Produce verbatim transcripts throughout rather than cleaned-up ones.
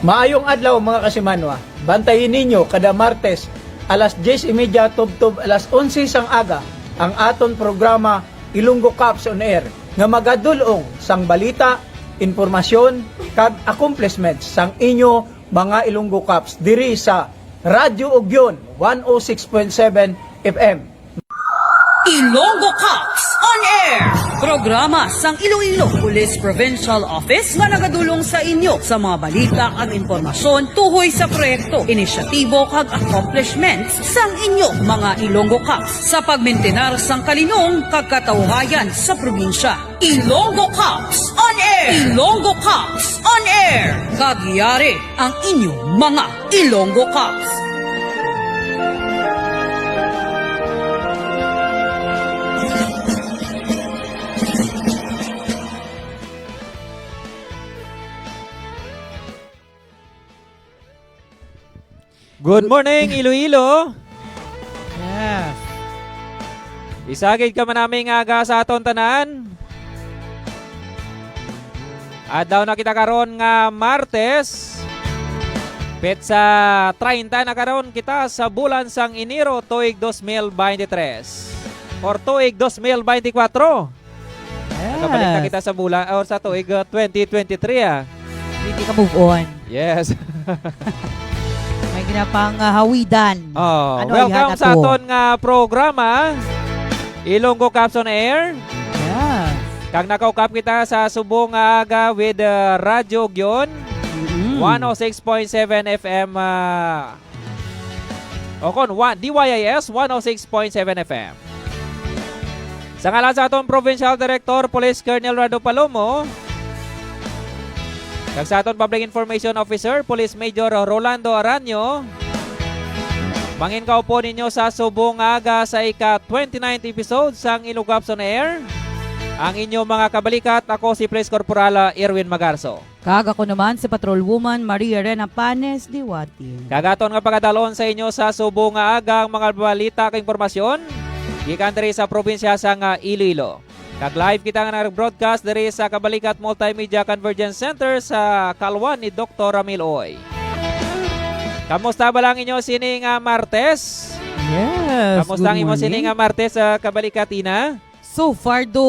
Maayong adlaw, mga kasimanwa. Bantayi ninyo kada Martes alas diyes y media tubtob alas onse sang aga ang aton programa Ilonggo Cops on Air nga magadul-ong sang balita, impormasyon, kag accomplishments sang inyo mga Ilonggo Cops diri sa Radyo Ugyon one oh six point seven F M. Ilonggo Cops on Air. Programa sang Iloilo Police Provincial Office nga nagadul-ong sa inyo sa mga balita kag impormasyon tuhoy sa proyekto, inisyatibo kag accomplishments sang inyo mga Ilonggo Cops sa pagmintinar sang kalinong kag katawhayan sa probinsya. Ilonggo Cops on Air. Ilonggo Cops on Air. Kag yari ang inyo mga Ilonggo Cops. Good morning, Iloilo. Yes. Isa gid ka manaming aga sa aton tanan. Adlaw na kita karon nga Martes. Petsa treinta na karon kita sa bulan sang Enero, tuig dos mil beintitrés or tuig dos mil beintikwatro. Nakabalik na Yes. kita sa bulan or sa tuig, ah, twenty twenty-three, ah. Hindi ka move on. Yes. May ginapang, ah, hawidan. Oh, Ano, welcome yan sa ato? aton nga programa, Ilonggo Cops on Air. Yes. Kag nakaukap kita sa subong nga aga with, uh, Radyo Ugyon, Mm. one oh six point seven F M, uh, o kon, wa-, D Y I S, one oh six point seven F M. Sa ngalan sa aton Provincial Director, Police Colonel Rado Palomo, kag sa aton Public Information Officer, Police Major Rolando Aranio, mangin kaupod ninyo sa subong nga aga sa ika twenty-ninth episode sang Ilonggo Cops on Air, ang inyo mga kabalikat, ako si Police Corporal, ah, Erwin Magarso. Kag ako naman si Patrol Woman Maria Rena Panes Diwati. Kag aton nga pagadalon sa inyo sa subong nga aga ang mga balita kag impormasyon gikan diri sa probinsya sang, ah, Iloilo. Kag live kita nga nag-broadcast diri sa Kabalikat Multimedia Convergence Center sa Kalwan ni Doktor Ramil Uy. Kamusta ba lang inyo sini nga Martes? Yes, Kamusta ang good imo sini morning. nga Martes, ah, Kabalikat, Ina? So far, do,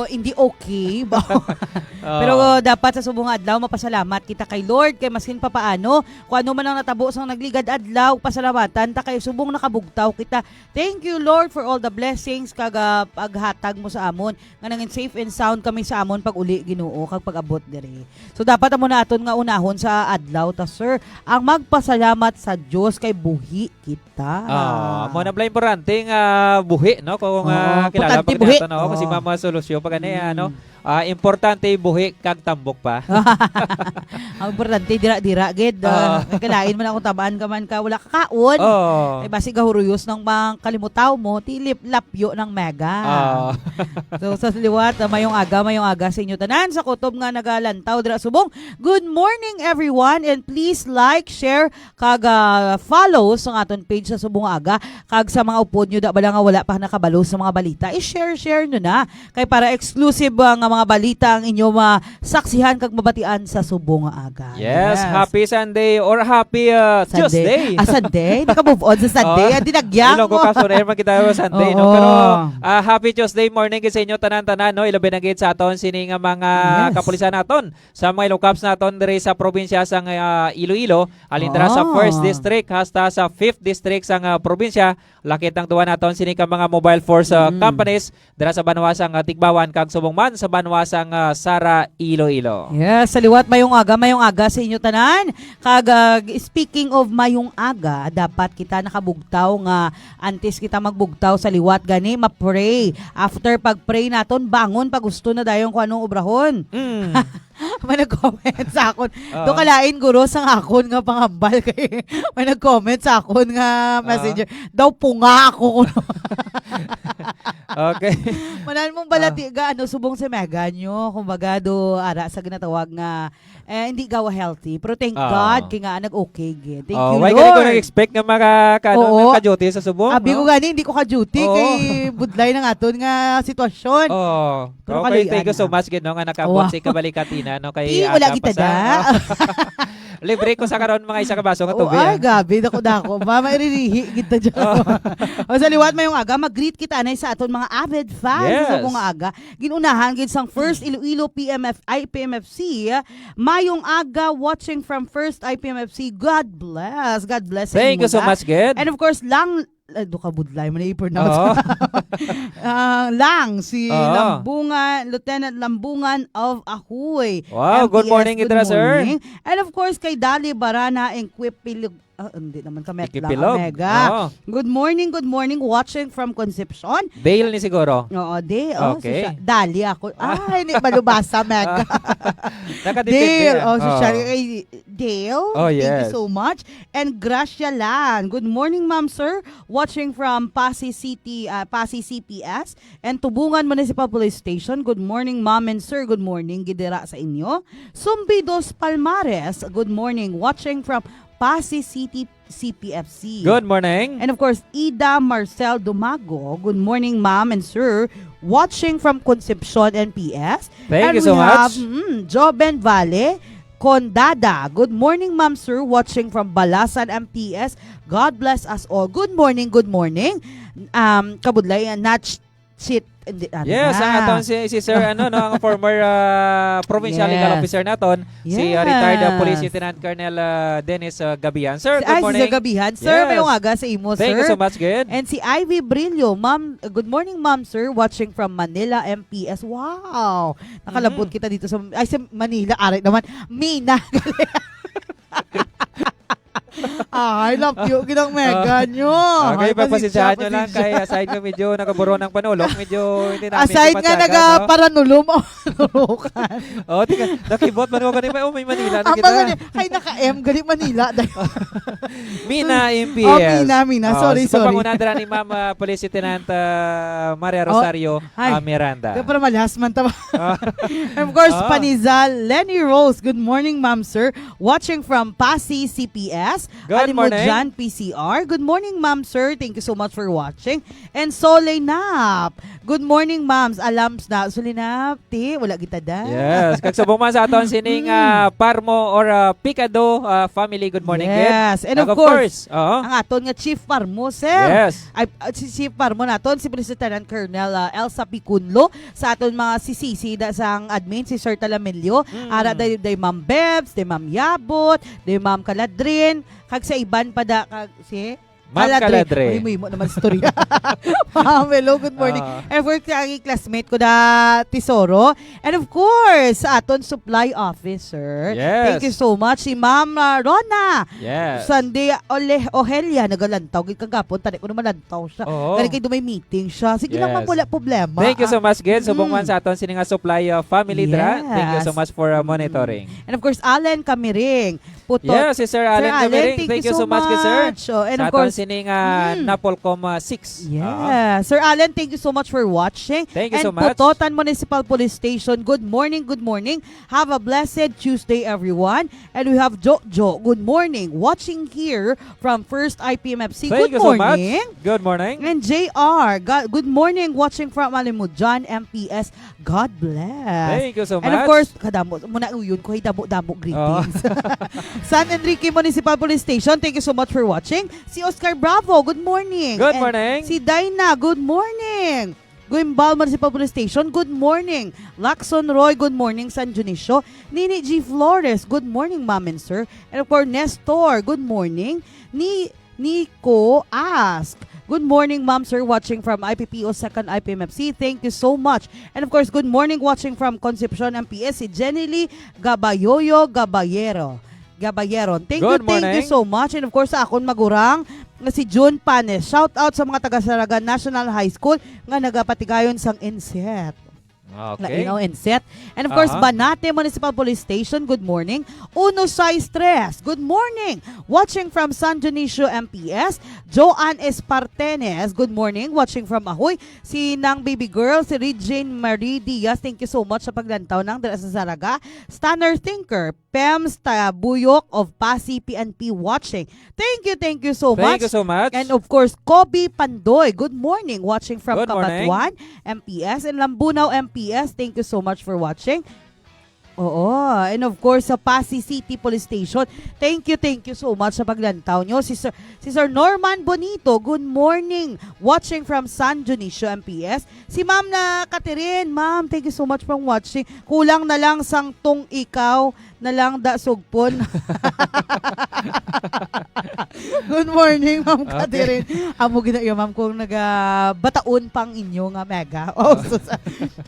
hindi okay. Ba? Oo. Pero dapat sa subong nga adlaw, mapasalamat kita kay Lord, kay maskin papaano, kung ano man ang natabo sang nagligad adlaw, pasalamatan ta kay subong nakabugtaw kita. Thank you, Lord, for all the blessings kag, ah, paghatag mo sa amon, nga nangin safe and sound kami sa amon pag-uli, Ginoo, kag pag-abot diri. So, dapat amo na aton nga unahon sa adlaw ta, sir, ang magpasalamat sa Dios kay buhi kita. Ah, mo na bala importante nga buhi, no? Kung, Oo, ah, kilala importante mo buhi. nato, no? Kung si Oo. Mama Solucio, pag ano, Mm. ano? Ah, importante buhi kag tambok pa. Ang importante, dira-dira, gid. Ah, Oo. Kalain man ako, tabaan ka man ka, wala ka kaon. Oo. Ay, basi gahuruyos ng mga kalimutaw mo, tilip lapyo ng mega. Oo. So, sa liwat, ah, mayong aga, mayong aga sa inyo tanan, sa kutob nga nagalantaw dira subong. Good morning, everyone, and please like, share, kag, ah, follow sa aton page sa subong nga aga. Kag sa mga upod nyo, da bala nga wala pa nakabalo sa mga balita, i-share, share nyo na. Kay para exclusive, ah, nga mga balita ang inyo masaksihan kag mabatian sa subong nga aga. Yes, Yes. happy Sunday or happy, uh, Sunday. Tuesday. Ah, Sunday? Naka-move on sa Sunday? Oh. Ah, dinagyang Ilonggo mo. Cops on Air man kita sa Sunday, no? Oo. Pero, ah, happy Tuesday morning sa inyo tanan-tanan, no? Ilabi na gid sa aton sini nga mga Yes. kapulisan naton, sa mga Ilonggo Cops naton diri sa probinsya sa, ah, Iloilo, halin dira sa Oo. First District hasta sa Fifth District sa, ah, probinsya. Lakip ang duwa naton sini ka mga mobile force, ah, Mm. companies dira sa banwa sang, ah, Tigbauan kag subong man sa banwa sang, ah, Sara, Iloilo. Yes, sa liwat, mayong aga, mayong aga sa inyo tanan. Kag, ah, speaking of mayong aga, dapat kita nakabugtaw nga antes kita magbugtaw sa liwat gani, ma-pray. After pag-pray naton, bangon pa gusto na dayon kung anong obrahon. Mm. May nag-comment sa akon. Oo. Do kalain, guro, sang akon nga pangambal kay may nag-comment sa akon nga Oo. messenger. Daw punga ako. Okay. Manan mong balati Ah. ga, ano, subong si Megan nyo. Kumbaga, do, ara sa ginatawag nga, eh, hindi gawa healthy. Pero thank Ah. God, kay nga, nag-okay, gid. Thank Oh, you, why gani ko Lord. nag-expect nga maka-, ka-, Oo. ka-duty sa subong, Abi no? ko gani, hindi ko ka-duty Oo. kay budlay na nga aton nga sitwasyon. Oo. Pero Okay, kaluy-an thank you so na. much, gid, no, nga nakaabot Wow. si Kabalikat Ina, no, kay Di, wala aga kita pa sa, da. oh. Libre ko sa karon mga isa ka baso nga Oo, tubig, ay, ah. Gabi, dako-dako. Ba, mairirihi kita dyan. Oh. O, sa liwat, mayong aga, mag-greet kita anay sa aton mga avid fans sa Yes. Subong nga Aga. Ginunahan gid sang First Iloilo P M F, I P M F C. Mayong aga, watching from First I P M F C. God bless. God bless sa Thank you so inyo na. Much, Ged. And of course, lang, eh, do ka budlay man i-pronounce. Oo. Ah, lang, si Oo. Lambungan, Lieutenant Lambungan of Ahuy, Wow, good M T S, morning, good Idra, sir. Morning. And of course, kay Dali Barana and Quipilog. Ah, hindi naman ka Metla, Ikipilog. Omega. Oo. Good morning, good morning. Watching from Concepcion. Dale ni siguro. Oo, Dale. Oh, Okay. si Sha-, Dali ako. Ah. Ay, hindi, malubasa, Mega. Nakadepende, Dale. ah. Oh, si Oo. Shari. Ay, Dale, Oh, thank you yes. so much. And Gracia Lan. Good morning, ma'am, sir. Watching from Passi City, ah, Passi C P S and Tubungan Municipal Police Station. Good morning, ma'am and sir. Good morning, gidira sa inyo. Sumbidos Palmares. Good morning. Watching from Passi City C P F C. Good morning. And of course, Ida Marcel Dumago. Good morning, ma'am and sir. Watching from Concepcion M P S. Thank And you so we have, much. mm, Joben Valle Condada. Good morning, ma'am, sir. Watching from Balasan M P S. God bless us all. Good morning, good morning. Um, kabudlay, uh, Nach Chit. Hindi, ano Yes, na. ang aton si, si Sir, ano, no, ang former, ah, provincial legal Yes. officer naton, si, ah, retired, ah, Police Yes. Lieutenant Colonel, ah, Dennis, ah, Gabihan. Sir, Si, good ay, si Sir morning. Gabihan. Sir, may Yes. umaga sa imo, Thank you sir. so much, Gid. And si Ivy Brillo, ma'am, good morning, ma'am, sir, watching from Manila, M P S. Wow! Nakalabot Mhm. kita dito sa, ay, sa Manila, aray naman, Mina. Ay, lapyo, ginang Mega Ah. nyo. Okay, Ay, pagpasensyahan pasensya, nyo lang pasensya. kay aside nga medyo nakaburon ang panulok, medyo hindi namin Aside nga mataga, no? nagaparanulom, oh, nanurukan. Oh, tika, nakibot man mo ganun, oh, may Manila na Ang kita. mga ni-, ay, naka-M, gali Manila. Mina, M P S. Oh, Mina, Mina. Oh, Sorry, sa sorry. pagpanguna dira ni Ma'am, ah, Police Lieutenant, ah, Maria Oh, Rosario, ay. ah, Miranda. Kaya para malahas man tama. Ah. And of course, Ah. Panizal, Lenny Rose. Good morning, ma'am, sir. Watching from Passi, C P S. Good morning. Alimudyan, P C R. Good morning, ma'am, sir. Thank you so much for watching. And Solinap. Good morning, ma'ams. Alams na. Solinap, ti, wala kita da. Yes. Kag subong man sa aton sining, Mm. ah, Parmo or, ah, Picado, ah, family. Good morning, Kit. Yes. And Kag of of course, course, oo. ang aton nga Chief Parmo, sir. Yes. Ay, ah, si Chief Parmo naton, si Police Lieutenant Colonel, ah, Elsa Picunlo, sa aton mga sisisi da sang admin, si Sir Talamillo, Mm. ara day, day Ma'am Bebs, day Ma'am Yabot, day Ma'am Kaladrin, kag sa iban pa da, kag si Ma'am Kaladre. Kaladre. Ay, may mo naman istorya. Ma'am, hello, good morning. Ah. And of course, ang classmate ko na Tesoro. And of course, sa aton supply officer. Yes. Thank you so much. Si Ma'am, ah, Rona. Yes. Sunday, Ole-, Ohelia, nagalantaw. Gid kagapon, tani ko naman lantaw siya. Oo. Gani kay dumay meeting siya. Sige lang, ma'am, Yes. wala problema. Thank you so Ah. much, Gid. Subong Mm. man sa aton sini nga supply, uh, family, Dra. Thank you so Yes. much for, uh, Mm. monitoring. And of course, Alan Kamiring. Putot. Yes, si Sir Sir Alan Alan, Kamiring. thank Thank you you so so much, Gid, sir. much. Oh, and Sa of aton course, sini nga mm. Napolcom, uh, six. Yes. Ah. Sir Alan, thank you so much for watching. Thank you And so much. Pototan Municipal Police Station, good morning, good morning. Have a blessed Tuesday, everyone. And we have Jojo, good morning. Watching here from First I P M F C. Thank Good you so much. morning. Good morning. And J R, ga-, good morning. Watching from Alimudjan, M P S. God bless. Thank you so And of much. course, kadamo, muna uyon ko, hey, damo-damo Oh. greetings. San Enrique Municipal Police Station, thank you so much for watching. Si Oscar Bravo, good morning. Good And morning. si Dyna, good morning. Guimbal Municipal Police Station, good morning. Lacson Roy, good morning. San Dionisio, Nini G Flores, good morning, ma'am and sir. And of course, Nestor, good morning. Ni Nico ask, "Good morning, ma'am, sir, watching from I P P O, second I P M F C. Thank you so much." And of course, good morning, watching from Concepcion, M P S, si Jenny Lee Gabayoyo Gabayero. Gabayeron. Thank you, Good thank you morning. so much. And of course, sa akon magurang, nga si June Panes. Shout out sa mga taga Saraga National High School nga nagapatigayon sang inset. Okay. Lainaw and set. And of course, Aha. Banate Municipal Police Station, good morning. Uno sais tres, good morning. Watching from San Dionisio M P S, Joanne Espartenes, good morning. Watching from Ahoy, si Nang Baby Girl, si Regine Marie Diaz, thank you so much sa paglantaw nang dala sa Saraga. Stunner Thinker, Pems Tabuyok of Pasi P N P watching. Thank you, thank you so Thank much. you so much. And of course, Kobe Pandoy, good morning, watching from Good morning. Cabatuan, M P S, and Lambunao, M P S. Thank you so much for watching. Oo, and of course sa Passi City Police Station. Thank you, thank you so much sa paglantaw nyo. Si Sir, si Sir Norman Bonito, good morning. Watching from San Dionisio M P S. Si Ma'am na Catherine, Ma'am, thank you so much for watching. Kulang na lang sang tong ikaw na lang da sugpon. Good morning, Ma'am Okay. Catherine. Amo gina iyo, Ma'am, kung nagabataon pang inyo nga mega. Oh, sus-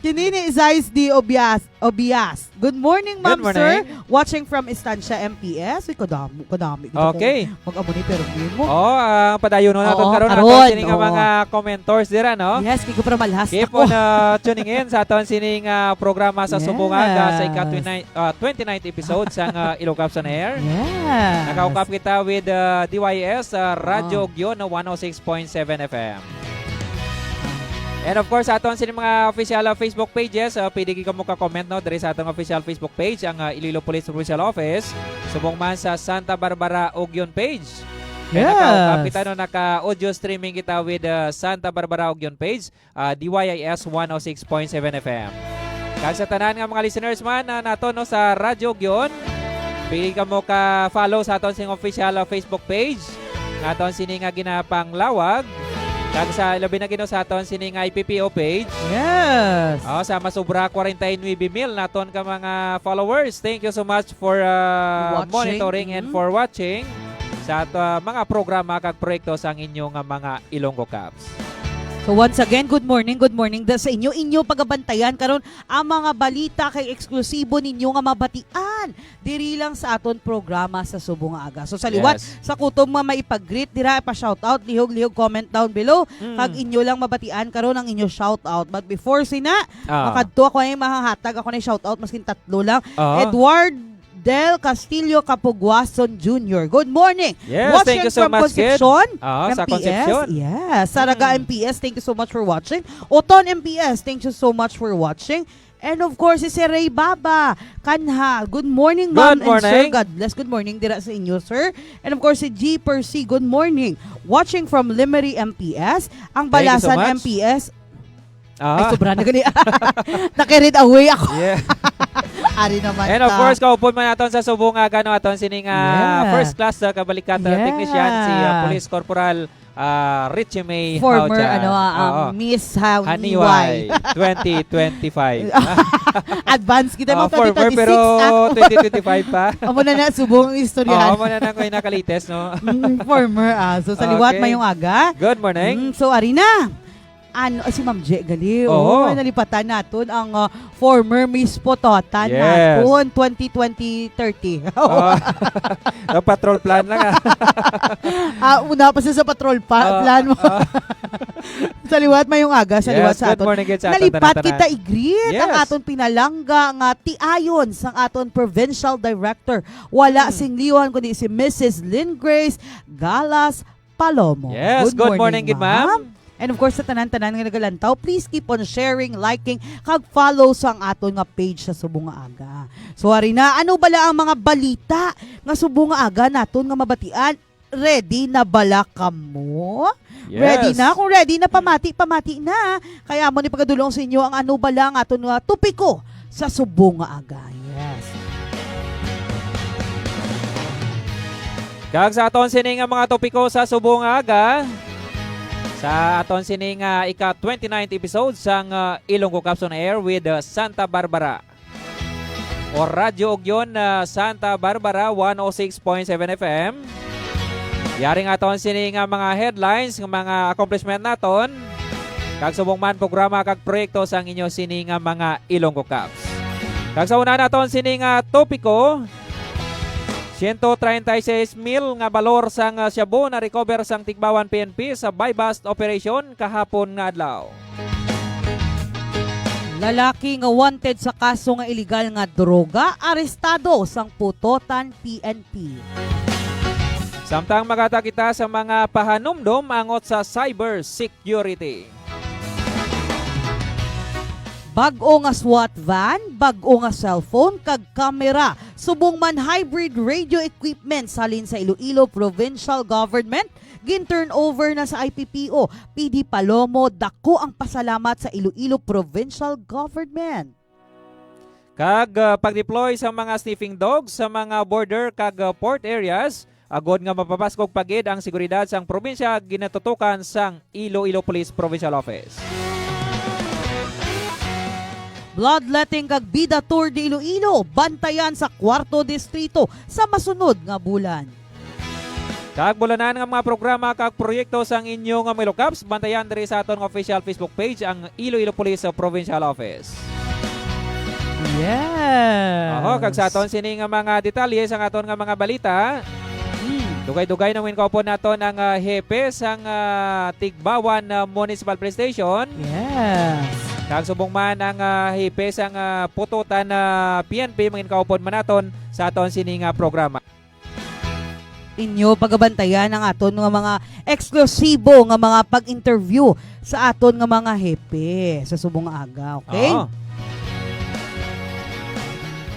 Kini ni Zais D. Obias. Obias. Good morning, Good Ma'am, Sir. morning. Watching from Estancia, M P S. Uy, kadamo, kadami. Gid ako Okay. Mag-amo ni, pero yun mo. Oh, ang padayon na naton Oo, karon, karon, ato sini nga oo. mga commentors dira, no? Yes, kay ko para malhas Keep ako. on, uh, tuning in sa aton sining, uh, programa sa Yes. Subong Aga sa ika twenty-nine, uh, twenty-ninth episode sang, uh, Ilocos on Air. Yes. Nakaukap kita with, uh, D Y S, uh, Radyo Oo. Ugyon, no, one oh six point seven F M. And of course, aton sini mga official, uh, Facebook pages, uh, pwede gid kamo ka-comment, no, diri sa atong official Facebook page, ang, uh, Iloilo Police Provincial Office, subong man sa Santa Barbara Ugyon page. Kaya Yes. naka-, kita, no, naka-audio streaming kita with, uh, Santa Barbara Ugyon page, uh, D Y I S one oh six point seven F M. Kag sa tanan nga mga listeners man, uh, nato, no, sa Radyo Ugyon, pwede kamo ka-follow sa aton sing official, uh, Facebook page, naton sini nga ginapanglawag, kag sa labi na gid, no, sa aton sini nga I P P O page. Yes. Oh, sa masubra forty-nine mil naton ka mga followers. Thank you so much for, uh, Watching. monitoring and Mm. for watching sa ato, uh, mga programa kag proyekto sang inyo nga mga Ilonggo Caps. So once again, good morning, good morning da sa inyo. Inyo pagabantayan karon ang mga balita kay eksklusibo ninyo nga mabatian diri lang sa aton programa sa Subong nga Aga. So sa liwat Yes. sa kutob nga maipag-greet dira, pa-shoutout, lihog-lihog comment down below. Mm. Kag inyo lang mabatian karon ang inyo shoutout. But before sina, Ah. makadto ako ay mahahatag ako na shoutout maskin tatlo lang. Ah. Edward Del Castillo Capugwason Junior. Good morning. Yes, thank Watching you so from much, kid. Concepcion, Ah, sa M P S. Concepcion. Yes. Saraga Mm. M P S, thank you so much for watching. Oton M P S, thank you so much for watching. And of course, si Sir Ray Baba Kanha. Good morning, Good Ma'am and Sir. morning. God bless. Good morning dira sa inyo, sir. And of course, si G Percy, good morning. Watching from Lemery M P S. Ang Thank you so Balasan much. M P S. Ah. Ay, sobra na gali. Naka-read away ako. Yeah. Ari naman And of ta. course, kaupod man naton sa Subong nga gano aton sining, ah, Yes. first class, ah, kabalikat, ah, Yes. technician, si, ah, Police Corporal, ah, Richie May Former, Hauja. ano, ah, ang Oo. Miss Haniway. Haniway twenty twenty-five. Advance kita, Ah, mga former, twenty twenty-six, pero ah. twenty twenty-five pa. Amo na na, Subong ang istoryahan. Oo, amo na na, ngayon naka-latest, no? Mm, former, ah. So, sa liwat, Okay. mayong aga. Good morning. Mm, so, ari na. Ano, ah, si Ma'am Je, gali, Oo. oh, nalipatan naton ang, ah, former Miss Pototan Yes. naton, twenty twenty thirty. Ah, na-patrol plan lang, ah. Ah, una pa siya sa patrol pa-, Ah, plan mo. ah. Sa liwat, mayong aga, sa Yes, liwat sa good aton. morning, good sa aton, Nalipat tanan-tanan. kita i-greet ang Yes. aton pinalangga nga tiayon sang aton provincial director. Wala Hmm. sing liwan kundi si Missus Lynn Grace Galas Palomo. Yes, Good good morning, morning, good, ma'am. ma'am. And of course, sa tanan-tanan nga nagalantaw, please keep on sharing, liking, kag follow sa ang aton nga page sa Subong nga Aga. So, ari na, ano bala ang mga balita nga Subong nga Aga naton nga mabatian? Ready na bala kamo? Yes. Ready na? Kung ready na, pamati, pamati na. Kaya amo ni pagadulong sa inyo ang ano bala ang aton nga topiko sa Subong nga Aga. Yes. Kag sa aton sini nga mga topiko sa Subong nga Aga, sa aton sini nga ika twenty-ninth episode sang, uh, Ilonggo Caps on Air with, uh, Santa Barbara o Radyo Ugyon, uh, Santa Barbara one oh six point seven F M. Yari nga aton sini nga mga headlines, nga mga accomplishment naton. Kag subong man programa kag proyekto sang inyo sini nga mga Ilonggo Caps. Kag sa una naton sini nga topiko, siyento treinta y seis mil nga balor sang, ah, shabu na-recover sang Tigbauan P N P sa buy-bust operation kahapon nga adlaw. Lalaki nga wanted sa kaso nga iligal nga droga arestado sang Pototan P N P. Samtang magata kita sa mga pahanumdom angot sa cyber security. Bag-o nga SWAT van, bag-o nga cellphone kag kamera, subong man hybrid radio equipment halin sa Iloilo Provincial Government, gin-turnover na sa I P P O. P D Palomo, dako ang pasalamat sa Iloilo Provincial Government. kag, ah, pag-deploy sa mga sniffing dogs sa mga border kag, ah, port areas, agod nga mapabaskog pa gid ang seguridad sang probinsya, ginatutokan sang Iloilo Police Provincial Office. Bloodletting kag Bida Tour de Iloilo, bantayan sa Kwarto Distrito sa masunod nga bulan. Kag bulanan nga mga programa kag proyekto sang inyo nga mga Ilocaps, bantayan diri sa aton nga official Facebook page, ang Iloilo Police Provincial Office. Yes. Oho, kag sa aton sini nga mga detalye sang aton nga mga balita, Hmm. dugay-dugay na mangin kaupod naton ang, ah, hepe sang, ah, Tigbawan, ah, Municipal Police Station. Yes. Kag subong man ang, ah, hepe sang, ah, Pututan, ah, P N P, mangin kaupod man naton sa aton sini nga programa. Inyo pagabantayan ang aton nga mga eksklusibo nga mga pag-interview sa aton nga mga hepe sa subong nga aga, okay? Oo.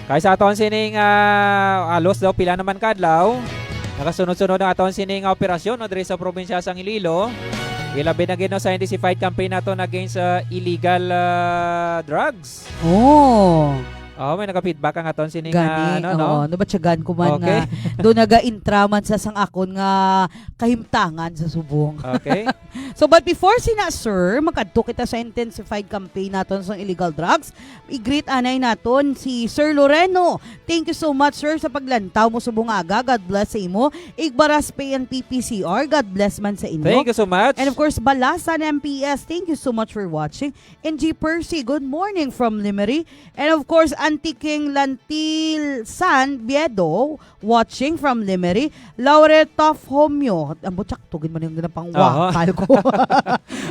Kay sa aton sining, ah, alos daw pila naman ka adlaw, nagasunod-sunod ang aton sining operasyon, no, diri sa probinsya sang Iloilo. Ilabi na gid, no, sa intensified campaign naton against, ah, illegal, ah, drugs. Oh. Oh, may naka-feedback ang aton sining, Gani, ah, ano, no? Oo, nabatyagan ko man Okay. nga do naga-intra man sa sang akon nga kahimtangan sa subong. Okay. So, but before sina, sir, makadto kita sa intensified campaign naton sa illegal drugs. I-greet anay naton si Sir Loreno. Thank you so much, sir, sa paglantaw mo subong nga aga. God bless sa imo. Igbaras P N P P C R, God bless man sa inyo. Thank you so much. And of course, Balasan M P S, thank you so much for watching. N G Percy, good morning from Lemery. And of course, Auntie King Lantil San Biedo, watching from Lemery. Laurel Tof Homyo, ang butsak, tugin man yung ginapangwakal ko.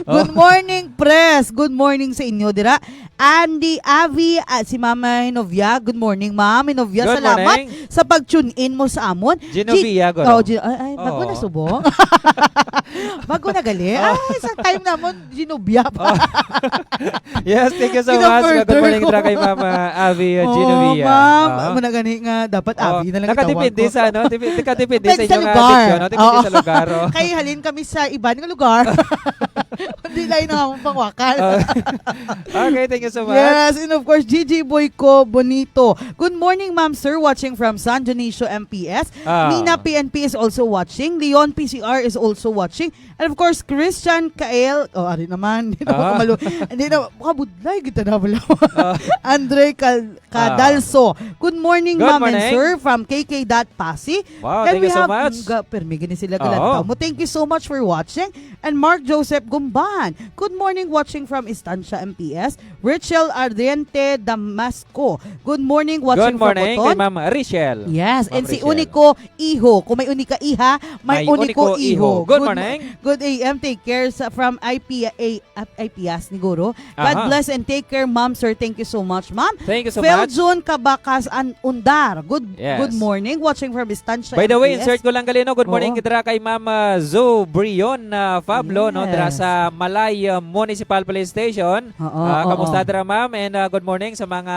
Good morning, Pres. Good morning sa inyo, dira. Andy Avi, ah, si Mama Hinovia. Good morning, Ma'am Hinovia. Good Salamat morning. Sa pag-tune in mo sa amon. Genovia, Gi-, guro. Oh, Gen-, ay, ay, bago Oo. na subong. Bago na gali. Oh. Ay, sa time namon, Genovia pa. Oh. Yes, thank you so much. Kina-murder Good morning ko. Dira kay Mama Avi, uh, Oo, Genovia. ma'am. Oo. Amo na gani nga, dapat Oo. Avi na lang Nakadepende itawag ko. sa, ano, tipi-, nakadepende Depende sa sa inyong, uh, lugar. seksyon, no? Depende Oo. sa lugar, oh. Kay halin kami sa iban nga lugar. Hindi lang yung pangwakal. Oh. Okay, thank you so much. Yes, and of course, G G Boy Ko Bonito. Good morning, ma'am, sir. Watching from San Dionisio M P S. Ah. Mina P N P is also watching. Leon P C R is also watching. And of course, Christian Kael, oh, ari naman, hindi na Ah. ako malu-, hindi na, makabudlay kita na wala. Ah. Andre Cal-, Ah. Cadalso. Good morning, Good ma'am and morning. sir, from K K dot Pasi. Wow, Then thank we you so have, much. Ga-, permi gani sila Oo. galantaw mo. Thank you so much for watching. And Mark Joseph Gumban. Good morning, watching from Estancia M P S. Rachel Ardiente Damasco. Good morning, watching Good morning from kay Oton. Ma'am Rachel. Yes, Ma'am and si Rachel. Unico Iho. Kung may unika iha, may May uniko Uniko iho. Iho. Good Good mo-, morning. good A M. Take care sa, from I P A, at I P S ni Guro. God Aha. bless and take care, ma'am, sir. Thank you so much, ma'am. Thank you so Phil much. Jun Cabacas and Undar. Good, Yes. good morning. Watching from Estancia By the way, M P S. insert ko lang gali, no? Good morning Oo. dira kay Ma'am, ah, Zo Brion, ah, Pablo, no? Dira Yes. sa Malay, ah, Municipal Police Station. Oo, Ah, oo. kamusta dira, ma'am? And, ah, good morning sa mga,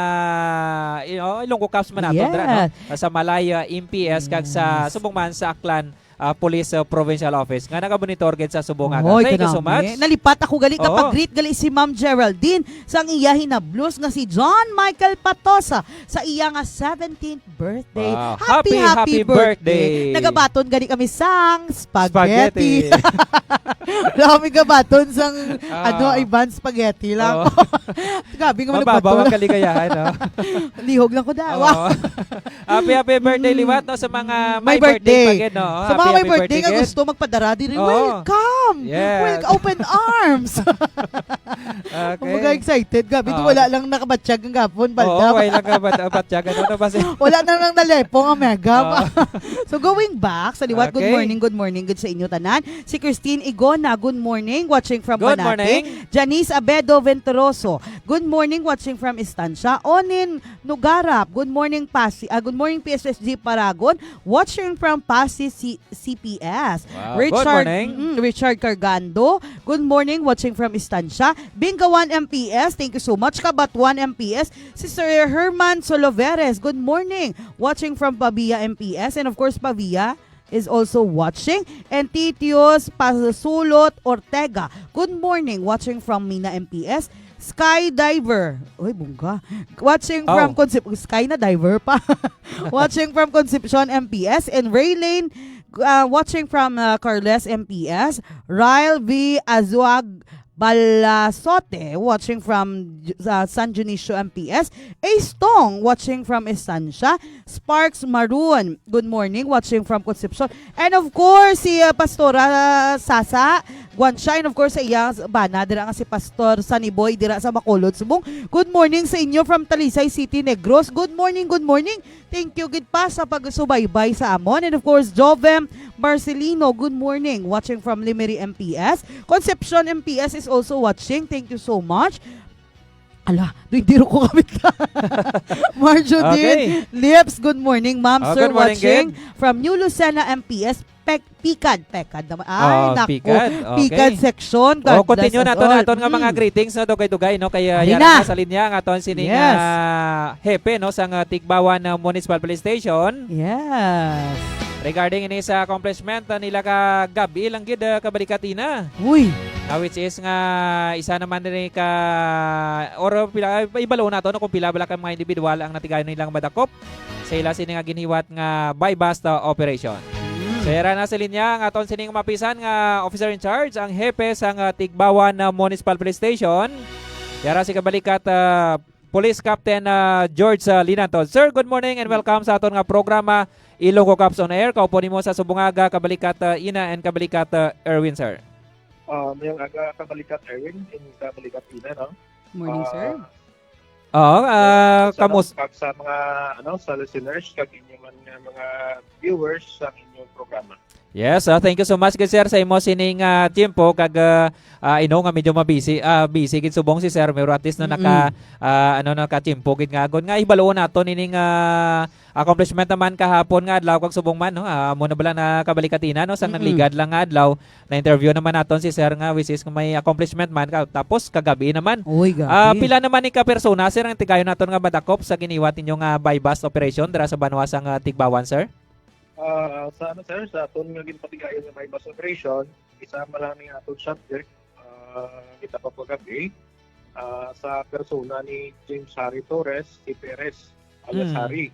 you know, Ilonggo Cops man nato dira, no? Yes. Ah, sa Malay, ah, M P S kag sa Yes. subong man sa Aklan, ah, Police, ah, Provincial Office nga nagamonitor gid sa subong nga aga. Oy, Thank you so kanami. much. Nalipat ako gali, Oo. kapag-greet gali si Ma'am Geraldine sang iya hinablos nga si John Michael Patosa sa iya nga seventeenth birthday. Wow. Happy, Happy, happy happy birthday. birthday. Nagabaton gani kami sang spaghetti. Spaghetti. Wala kami gabaton sang, Ah. ano, Ivan spaghetti lang. Oo. Grabe nga Mababaw malagbaton. ang kaligayahan, no? Lihog lang ko daw. Oo. Happy, happy birthday Mm. liwat, no, sa mga May may birthday birthday. pa gid, no? Sa Happy, mga may happy birthday birthday nga gid. gusto magpadara diri, Oo. welcome. Yes. Welcome, open arms. Okay. Kumbaga excited. Grabe, Oo. wala lang nakabatyag ang gapon, Oo, balda. wala lang kabat-, batyagan. Ano ba si Wala na nang nalepong ang mega. Oo. So, going back, sa liwat, good Okay. morning, good morning, good sa inyo tanan. Si Christine Igona, good morning, watching from Good Banate. morning. Janice Abedo Venturoso, good morning, watching from Estancia. Onin Nugarap, good morning, Pasi-, ah, good morning, P S S G Paragon, watching from Pasi C-, C P S. Wow. Richard, Good morning. mm, Richard Cargando, good morning, watching from Estancia. Bingawan M P S, thank you so much. Cabatuan M P S, si Sir Herman Soloveres, good morning, watching from Pavia M P S. And of course, Pavia is also watching. And Titios Pasulot Ortega, good morning, watching from Mina M P S. Skydiver. Uy, bungga. Watching from Oh. Concep-, Sky na diver pa. Watching from Concepcion M P S and Ray Lane. Uh, watching from uh, Carles M P S. Ryle V Azuag Balasote, watching from uh, San Dionisio M P S. Ace Tong, watching from Estancia. Sparks Maroon, good morning, watching from Concepcion. And of course, si uh, Pastora Sasa Guancia, and of course, sa iyang bana, dira nga si Pastor Saniboy, dira sa Bacolod, Subong. Good morning sa inyo from Talisay City, Negros. Good morning, good morning. Thank you gid pa sa pagsubaybay sa amon. And of course, Jovem Marcelino, good morning. Watching from Lemery M P S. Concepcion M P S is also watching. Thank you so much. Ala, duindiro ko kami. Marjo Okay. Din Lips, good morning, ma'am, Oh, sir, good morning, watching good. From New Lucena M P S, Pec-, Picad, Pecad naman. Ay, Oh, naku. Picad. Okay. Picad section. God Oh, continue bless us nato all. Naton nga mga Mm. greetings, no, dugay-dugay, no, kay, uh, Ari yara na. Na sa linya ang aton sining, Yes. Uh, hepe, no, sang, uh, Tigbawan, uh, Municipal Police Station. Yes. Regarding ini sa accomplishment, uh, nila ka gabi lang gid, uh, kabalikat ina. Uy. Ah, which is nga isa naman diri ka or pila, ibalo nato, no, kung pila bala ka mga individual ang natigayon nilang madakop sa ila sini nga ginhiwat nga buy-bust, uh, operation. Mm. So, yara na sa linya ang aton sining mapisan nga officer in charge, ang hepe sang, uh, Tigbawan, uh, Municipal Police Station. Yara si kabalikat, uh, Police Captain, uh, George, uh, Linanton. Sir, good morning and welcome sa aton nga programa, Ilonggo Cops on Air. Kaupo nimo sa subong nga aga, kabalikat, uh, ina and kabalikat, uh, Erwin, sir. Ah, mayong aga, kabalikat Erwin, and kabalikat ina, no? Morning, Ah, sir. Oo, ah, sa kamus- mga, sa mga, ano, sa listeners, kag inyo man nga mga viewers sa inyong programa. Yes, ah, thank you so much, good sir, sa imo sining, ah, tiyempo, kag, ah, ah, I know nga medyo mabisi, ah, busy gid subong si sir, pero at least no, Mm-mm. naka, ah, ano, nakatiyempo gid nga agon nga hibaluon nato nining, ah, accomplishment naman kahapon nga adlaw kag subong man, no? Ah, amo na bala na kabalikat ina, no? Sang Mm-mm. nagligad lang nga adlaw, na-interview naman naton si sir nga, which is may accomplishment man ka, tapos kagabi naman. Uy, gabi. Ah, pila naman ni ka persona, sir, ang tigayon naton nga madakop sa giniwat ninyo nga buy-bust operation dira sa banwa sang, ah, Tigbawan, sir? Ah, sa ano, sir, sa aton nga ginpatigayon nga buy-bust operation, isa man lang ni aton subject, ah, kita pa po gabi, ah, sa persona ni James Harry Torres, si Perez, alias Mm. Harry.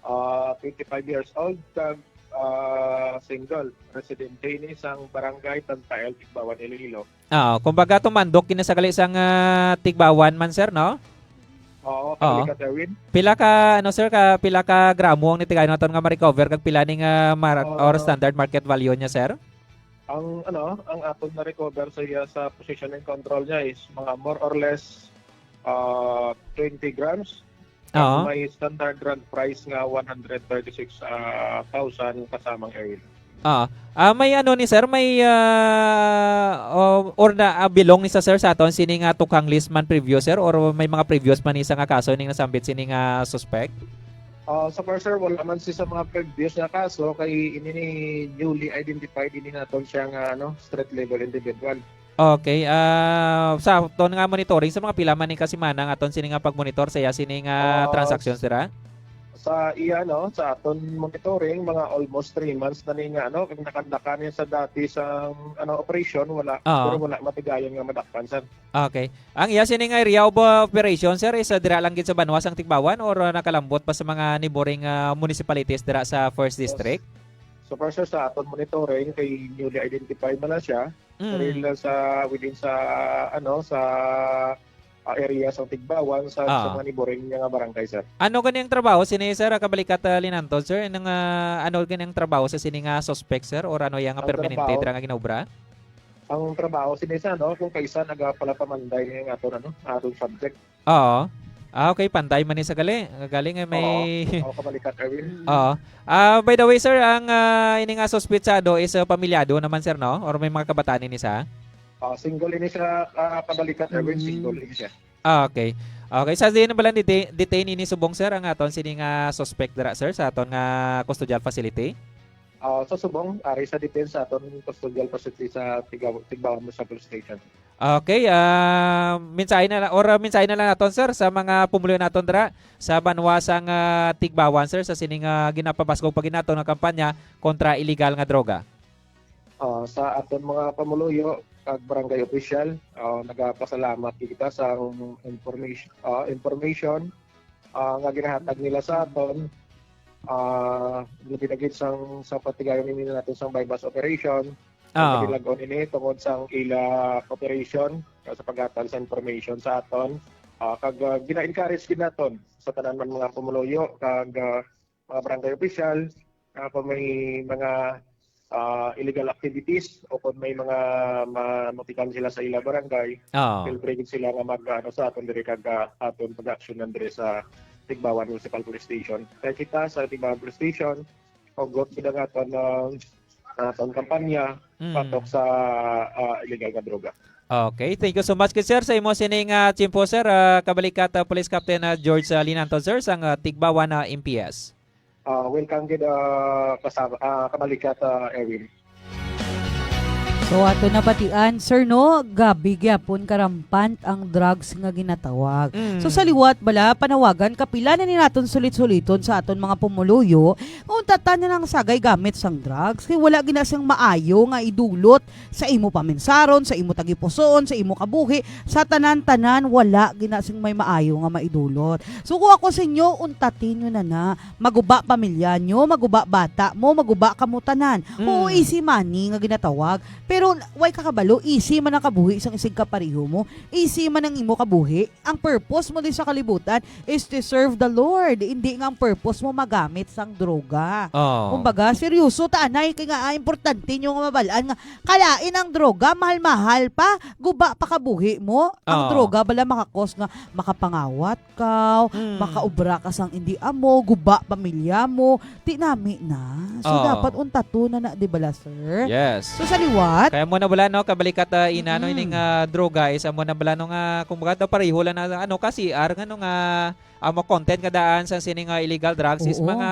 Ah, twenty-five years old, kag, ah, single, residente ni sang barangay Tantael, Tigbawan, Iloilo. Ah, kumbaga tumandok kini sa gali sang, ah, Tigbawan man, sir, no? Oo, Oo. Kabalikat Erwin. Pila ka, ano, sir, ka, pila ka gramo ang nitigayon naton nga ma-recover kag pila ni nga mar-, Ah. or standard market value niya, sir? Ang, ano, ang aton na-recover sa iya sa possession and control niya is mga more or less, ah, twenty grams. Oo. May standard drug price nga one hundred thirty-six, ah, thousand kasamang Erwin. Ah, ah, may ano ni sir, may, ah, o-, or na, ah, belong ni sa sir sa aton sini nga tukhang list man previous, sir, or may mga previous man ni sa nga kaso ning nasambit sini nga suspect? Ah, so far, sir, wala man siya sa mga previous nga kaso kay ini ni newly identified ini naton siya nga, ano, street level individual. Okay, ah, sa aton nga monitoring, sa mga pila man ni ka semana ang aton sini nga pagmonitor sa iya sini nga Ah, transactions dira? Sa iya, no, sa aton monitoring, mga almost three months na ni nga, ano, kag nakandaka niya sa dati sa, ano, operation, wala, Oo. Pero wala matigayon nga madakpan, sir. Okay. Ang iya sini nga area of, uh, operation, sir, is, uh, dira lang gid sa banwa sang Tigbawan or, uh, nakalambot pa sa mga neighboring, uh, municipalities dira sa First Yes. District? So far, sir, sa aton monitoring, kay newly identified man na siya. Mm. Diri lang sa, within sa, ano, sa, ah, area sa Tigbawan, sa, sa Ah. mga neighboring niya nga barangay, sir. Ano gani ang trabaho sini, sir? Ah, kabalikat, ah, Linanton, sir? Nang, ah, ano gani ang trabaho sa sini nga suspect, sir? Or ano iya nga Ang permanente trabaho? Dira nga ginobra? Ang trabaho sini sa, ano, kung kaisa nagapalapamanday nga aton, ano, aton subject. Oo. Ah, okay, panday man ni sa gali. Gali nga may Oo. Oo, kabalikat, Erwin. Oo. Ah, by the way, sir, ang, ah, ini nga suspetsado is, ah, pamilyado naman, sir, no? Or may mga kabataan ini sa? Ah, single ini siya, ah, kabalikat, Erwin, Mm. single ini siya. Ah, okay. Okay, sa diin bala ni de-, detain ini subong, sir, ang aton sini nga suspect dira, sir, sa aton nga custodial facility? Ah, sa subong, ari sa detain sa aton custodial facility sa Tigbaw-, Tigbawan Municipal Police Station. Okay, ah, mensahe na lang, or, ah, mensahe na lang naton, sir, sa mga pumuluyo naton dira sa banwa sang, ah, Tigbawan, sir, sa sining, ah, ginapabaskog pa gid naton nga kampanya kontra iligal nga droga. Ah, sa aton mga pumuluyo, pag barangay official, ah, nagapasalamat kita sa information, ah, information, ah, nga ginahatag nila sa aton, ah, labi na gid sang, sa patigayon nila naton sang buy-bust operation. Ang Ah. kanilag-on ini tungod sang ila operation, ah, sa paghatag sa information sa aton. Ah, kag, ah, gina-encourage gid naton sa tanan man mga pumuluyo kag, ah, mga barangay official, ah, kung may mga, ah, illegal activities o kung may mga ma-, matikan sila sa ila barangay, Oo. feel free gid sila nga mag, ano, sa aton diri kag, ah, aton pag-aksyonan diri sa Tigbawan Municipal Police Station. Kay kita sa Tigbawan Police Station, hugot gid ang aton, ah, aton kampanya Mm. patok sa, ah, illegal nga droga. Okay, thank you so much, sir, sa imo sining, ah, tiyempo, sir. Ah, kabalikat, ah, Police Captain, ah, George, ah, Linanton, sir, sang, ah, Tigbawan na M P S. Ah, welcome gid, ah, kasama, ah, kabalikat, ah, Erwin. So, ato nabatian, sir, no? Gabi gyapon karampant ang drugs nga ginatawag. Mm. So, sa liwat bala, panawagan, kapila na ni naton sulit-suliton sa aton mga pumuluyo, nga untatan na lang sagay gamit sang drugs, kay wala gina sing maayo nga idulot sa imo paminsaron, sa imo tagipusoon, sa imo kabuhi, sa tanan-tanan, wala gina sing may maayo nga maidulot. So, kung ako sa inyo, untatin nyo na na. Maguba pamilya nyo, maguba bata mo, maguba kamo tanan. Oo, Mm. easy money nga ginatawag. Pero, way ka kabalo, easy man ang kabuhi sang isig kapareho mo. Easy man ang imo kabuhi. Ang purpose mo din sa kalibutan is to serve the Lord. Hindi nga ang purpose mo magamit sang droga. Oh. Kumbaga, seryoso ta, anay, kay nga, ah, importante nyo nga mabalaan nga kalain ang droga, mahal-mahal pa, guba pa kabuhi mo. Ang Oh. droga bala makakos nga makapangawat ka, Mm. makaubra ka sang hindi amo, guba pamilya mo, ti nami na. So, Oh. dapat untato na na, di bala, sir? Yes. So, sa liwat? Kaya mo na wala, no, kabalikat, ah, ina, no, Mm-mm. ining, ah, droga is amo na bala, no, nga, kumbaga, daw pareho lang na, ano, ka C R, nga, no, nga, amo content nga daan sa sining, ah, illegal drugs is Oo. mga,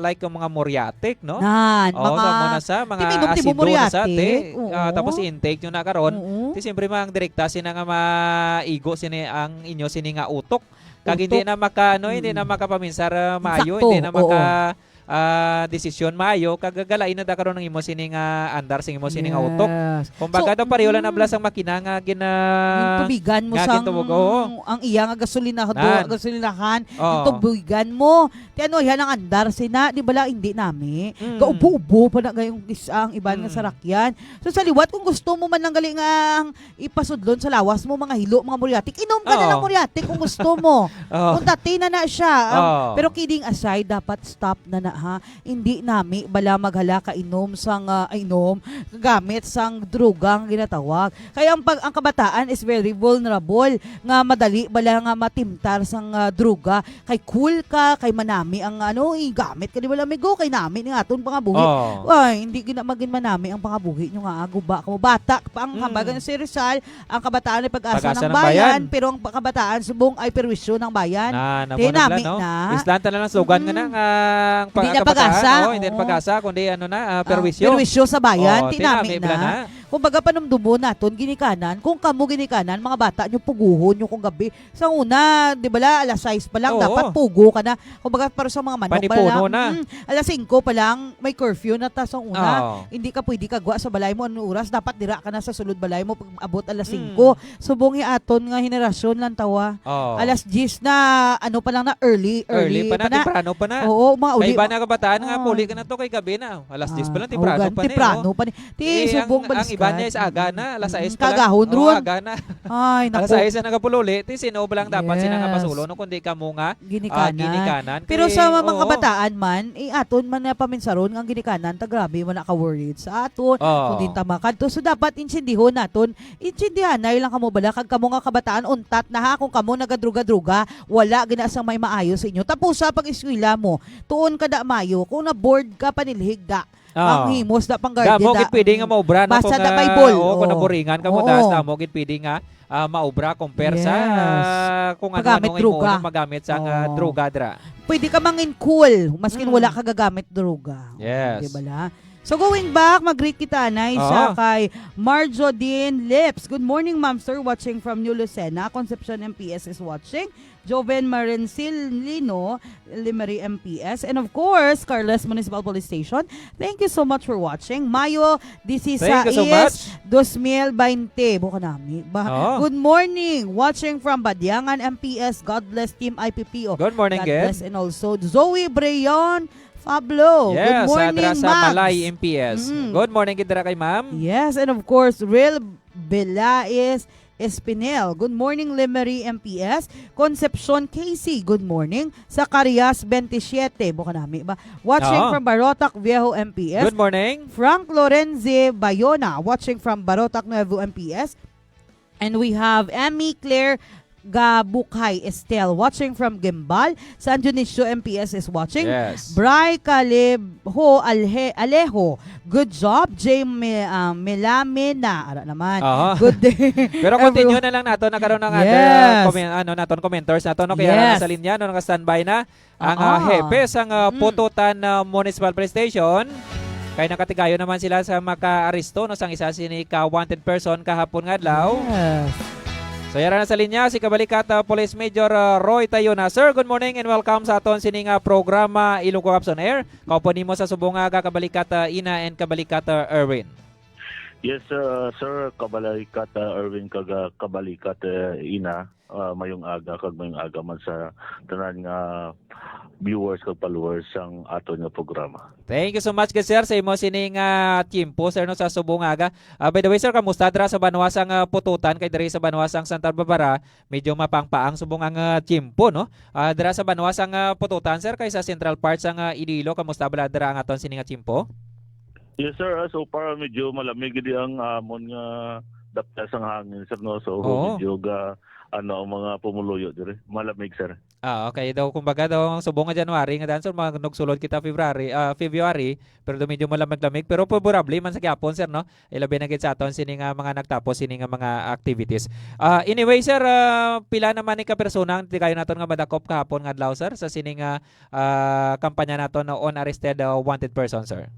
like, ang mga muriatic, no? Nan, Oo, mga sa amo na sa, mga timinom-timo asido na sa, muriatic. te. Oo. Ah, tapos intake nyo na karon. Oo. Ti, siyempre, mga direkta sina nga maigo sini ang inyo sini nga utok. Kag hindi Utok. na maka, ano, hindi na Mm. makapaminsar, ah, maayo, Insakto, hindi na oo. maka, ah, desisyon maayo, kag galain na da karon ang imo sini nga andar, sing imo sini nga utok. Yes. Kumbaga, So, daw pareho lang na mm. bala sang makina nga gina-, Yung tubigan mo nga sang gintubog, oo. ang iya nga gasolina-, Nan. gasolinahan, Oo. yung tubigan mo. Ti ano, yan ang andar sina, di bala, hindi nami. Mm. Gaubo-ubo pa na gayong is-, ang iban nga Mm. sarakyan. So, sa liwat, kung gusto mo man lang gali nga ang ipasudlon sa lawas mo, mga hilo, mga muriatic. Inom ka na Oo. ng muriatic kung gusto mo. Oo. Kung tati na na siya. Ang, Oo. pero kidding aside, dapat stop na na, ha. Hindi nami bala maghala ka inom sang, ah, inom, gamit sang droga nga ginatawag. Kaya ang pag-, ang kabataan is very vulnerable nga madali bala nga matimtar sang, ah, droga. Kay cool ka, kay manami ang ano, eh, gamit ka, di ba, amigo? Kay nami ni aton pangabuhi. Oo. Ay, hindi gina-, magin manami ang pangabuhi nyo nga, ah, guba ka mo. Bata pa ang Mm. kambagan si Rizal, ang kabataan ay pag-asa Pag-asa ng ng bayan, bayan. pero ang pa-, kabataan subong ay perwisyo ng bayan. Na, namo Di na nami bala, no? na. Islan tanan ang slogan nga na Mm. nga ang pa-, Hindi na kabataan, pag-asa. oh, hindi na Oo. pag-asa, kundi ano na, ah, Ah, perwisyo. perwisyo sa bayan, Oo, di nami tinami bala na. na. Kumbaga, panumdumo naton, ginikanan, kung kamo ginikanan, mga bata nyo, puguhon nyo kung gabi. Sa una, di ba la, alas sais pa lang, Oo. dapat pugo ka na. Kumbaga, para sa mga manok pa Panipuno lang, na. mm, alas singko pa lang, may curfew na ta sa una. Oo. Hindi ka pwede kagwa sa balay mo. Anong oras? Dapat dira ka na sa sulod balay mo pag abot alas Mm. singko. Subong hi aton nga henerasyon lang tawa. Oo. Alas diyes na, ano pa lang na, early, Early early pa na, pa na. temprano pa na. Oo, mga Kay uli iba pa. na kabataan nga, Oo. puli ka na to kay gabi na. Alas diyes pa lang, Ah, temprano ugan, pa na eh, temprano oh. pa ni. Ti, Eh, ang, subong ang iba baliskad. niya is aga na, alas Mm, sais pa lang. kagahon Oh, ron. aga na. Ay, Alas naku. sais na nagapululi, ti sino ba lang dapat sila nga Yes. pasulo, no? Kundi kamo nga, ah, Ginikanan. ginikanan. Pero Kay, sa mga oo. kabataan man, eh, aton man na paminsaron nga ang ginikanan, ta grabe man na ka-worried sa aton, Oo. kung din ta makadto. So, dapat insindihon naton, insindihanay lang kamo bala, kag kamo nga kabataan, untat na ha, kung kamo nagadruga-druga, wala gina sang may maayo sa inyo. Tapos sa pag-eskwela mo, tuon ka da mayo, kung na-bored ka, panilhig da. Ah. Ang himos na pang guardian Damo na, gid pwede nga mm. maobra, no, Basa kung, na ah, Bible. oo, kung Oo. naburingan ka mo, Oo. das, damo gid pwede nga, ah, maobra compare sa Yes. kung ano-ano Magamit nga imo droga. na magamit sa nga Oo. droga dra. Pwede ka mangin cool, maskin Mm. wala ka gagamit droga. Yes. Di ba la? So going back, mag-greet kita, anay, sa Oo. kay Marjodine Lips. "Good morning, ma'am, sir. Watching from New Lucena. Concepcion M P S is watching. Joven Marencilino, Lemery M P S. And of course, Carles Municipal Police Station. Thank you so much for watching. Mayo Thank you so dieciséis, much. dos mil baynte." Buka nami. Ba- Oo. "Good morning. Watching from Badiangan M P S. God bless Team I P P O." Good morning, God Ged. bless. And also, Zoe Breon Pablo. Good Yes, morning, adra sa Ma'am. Malay M P S. Mm. Good morning, gid dira kay Ma'am. Yes, and of course, Real Belais Espinel. "Good morning, Lemery M P S." Concepcion Casey, good morning. Zacarias twenty-seven, buka nami ba? Watching Oo. from Barotac Viejo M P S. Good morning. Frank Lorenzi Bayona, watching from Barotac Nuevo M P S. And we have Emmy Claire Gabukhay Estel, watching from Guimbal. San Dionisio M P S is watching. Yes. Bry Calebho Alhe-, Alejo, "Good job, J. Mi-, ah, Milamina." Ara naman. Aha. "Good day, Pero continue everyone." na lang nato, nagkaroon ng other, uh, Yes. comment, ano, naton commenters nato, no? Kaya Yes. nasa linya, no, naka-standby na ang, Oo. uh, hepe sang, uh, Mm. Pototan, uh, Municipal Police Station. Kay nakatigayon naman sila sa maka-aresto, no, sang isa sini ka wanted person kahapon nga adlaw. Yes. So, yara na sa linya si Kabalikat, uh, Police Major, uh, Roy Tayona. Sir, good morning and welcome sa aton sini nga programa, Ilonggo Caps on Air. Kaupo nimo sa subong nga aga, Kabalikat, uh, Ina and Kabalikat, uh, Erwin. Yes, uh, sir, Kabalikat, uh, Erwin, kag, uh, Kabalikat, uh, Ina. Uh, mayong aga, kag mayong aga man sa tanan nga viewers kag followers sang aton nga programa. Thank you so much, good sir, sa imo sining, ah, tiyempo, sir, no, sa subong nga aga. Ah, by the way, sir, kamusta dira sa banwa sang, ah, Pototan? Kay diri sa banwa sang Santa Barbara, medyo mapangpaang subong ang, ah, tiyempo, no? Ah, dira sa banwa sang, ah, Pototan, sir, kay sa central part sang, ah, Iloilo, kamusta bala dira ang aton sini nga tiyempo? Yes, sir. Ah, so far, medyo malamig gid ang amon nga dapta sang hangin, sir, no? So, Oo. medyo ga-, ano, ang mga pumuluyo diri. Malamig, sir. Ah, okay daw, kumbaga daw, ang subong nga January, nga daan, sir, mga nagsulod kita February, ah, February, pero daw medyo malamig-lamig, pero favorable man sa gihapon, sir, no? Ilabi na gid sa aton sini nga mga nagtapos sini nga mga activities. Ah, anyway, sir, ah, pila naman ni ka persona ang tigayon naton nga madakop kahapon nga adlaw, sir, sa sini nga, ah, kampanya naton na unarrested, ah, wanted person, sir?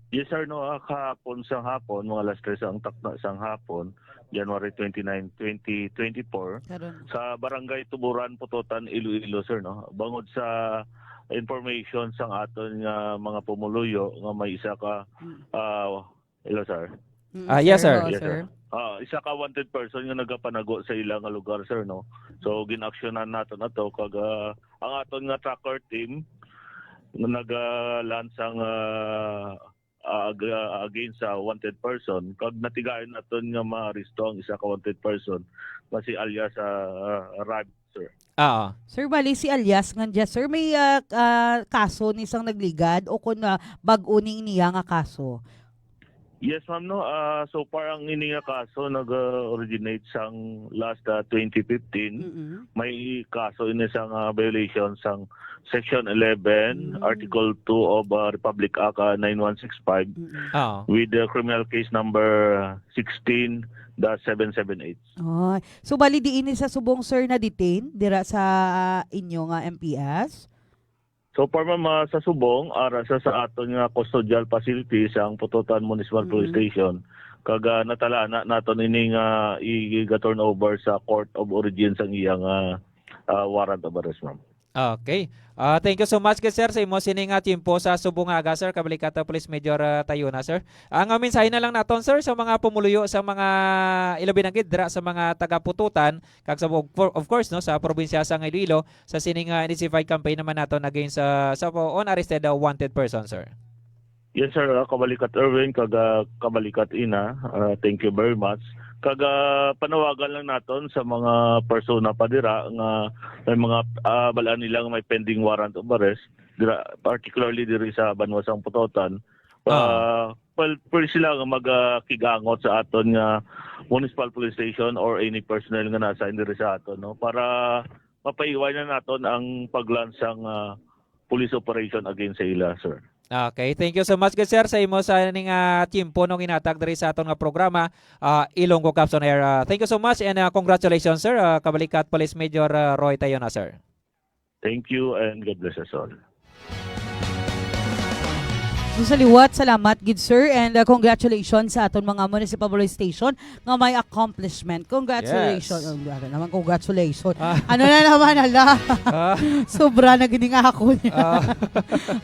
Yes, sir, no, ah, kahapon sang hapon, mga alas tres ang takna sang hapon, January twenty-nine, twenty twenty-four, Karon. sa Barangay Tuburan, Pototan, Iloilo, sir, no. Bangod sa information sang aton nga mga pumuluyo nga may isa ka, Mm. ah, hello, sir. Mm, Ah, yes, sir. Sir. Hello, Yes, sir. sir. Ah, isa ka wanted person nga nagapanago sa ila nga lugar, sir, no. So, ginaksyonan nato na to kag, ah, ang aton nga tracker team nga naga-launch ang, ah, ah, ag-, ah, against sa wanted person, kag natigayon naton nga maaresto ang isa ka wanted person nga si alias, ah, Rab, sir. Oo. Sir, bali si alias nga dya, sir, may, ah, ah, kaso ni sang nagligad o kun, ah, bag-o ning niya nga kaso? Yes, ma'am, no. Ah, so far, ang ini nga kaso nag-originate sang last, ah, twenty fifteen. Mm-mm. May kaso ini sang, ah, violation sang Section eleven, Mm. Article two of, ah, Republic Act, ah, nine one six five Mm-mm. Oo. with the criminal case number sixteen dash seven seven eight. Oh, so bali diin ni sa subong, sir, na-detain dira sa inyo nga M P S? So far, ma'am, ah, sa subong, ara sa, sa aton nga custodial facility sa ang Pototan Municipal Police Mm. Station, kag, ah, natalana naton ini nga i-, i-turn over sa court of origin sang iya nga, ah, warrant of arrest, ma'am. Okay. Ah, thank you so much, good sir, sa imo sini nga tiyempo sa subong nga aga, sir. Kabalikat, ah, Police Major, ah, Tayona, sir. Ang, ah, mensahe na lang naton, sir, sa mga pumuluyo, sa mga ilabi na gid dira sa mga taga-Pototan, kag sa, of cour-, of course, no, sa probinsya sang Iloilo, sa sining, ah, intensified campaign naman naton against sa, sa po-, unarrested, ah, wanted person, sir. Yes, sir. Ah, Kabalikat Erwin, kag, ah, Kabalikat Ina, ah, thank you very much. Kag, ah, panawagan lang naton sa mga persona pa dira nga may mga, ah, balaan nila nga may pending warrant of arrest, dira, particularly diri sa banwa sang Pototan. Ah. Ah, well, pwede sila nga mag, ah, kigangot sa aton nga municipal police station or any personnel nga nasa diri sa aton, no, para mapaiway na naton ang paglansang, ah, police operation against sa ila, sir. Okay, thank you so much, good sir, sa imo sa ning, ah, tiyempo nga ginhatag diri sa aton nga programa, ah, Ilonggo Caps on Air. Ah, thank you so much and, ah, congratulations, sir. Ah, Kabalikat Police Major, ah, Roy Tayona, sir. Thank you and God bless us all. So, sa liwat, salamat gid, sir, and, uh, congratulations sa aton mga municipal police station nga may accomplishment. Congratulations. Yes. Oh, grabe naman, congratulations. Ah. Ano na naman, hala? Ah. Sobra na gid nga ako niya. Ah.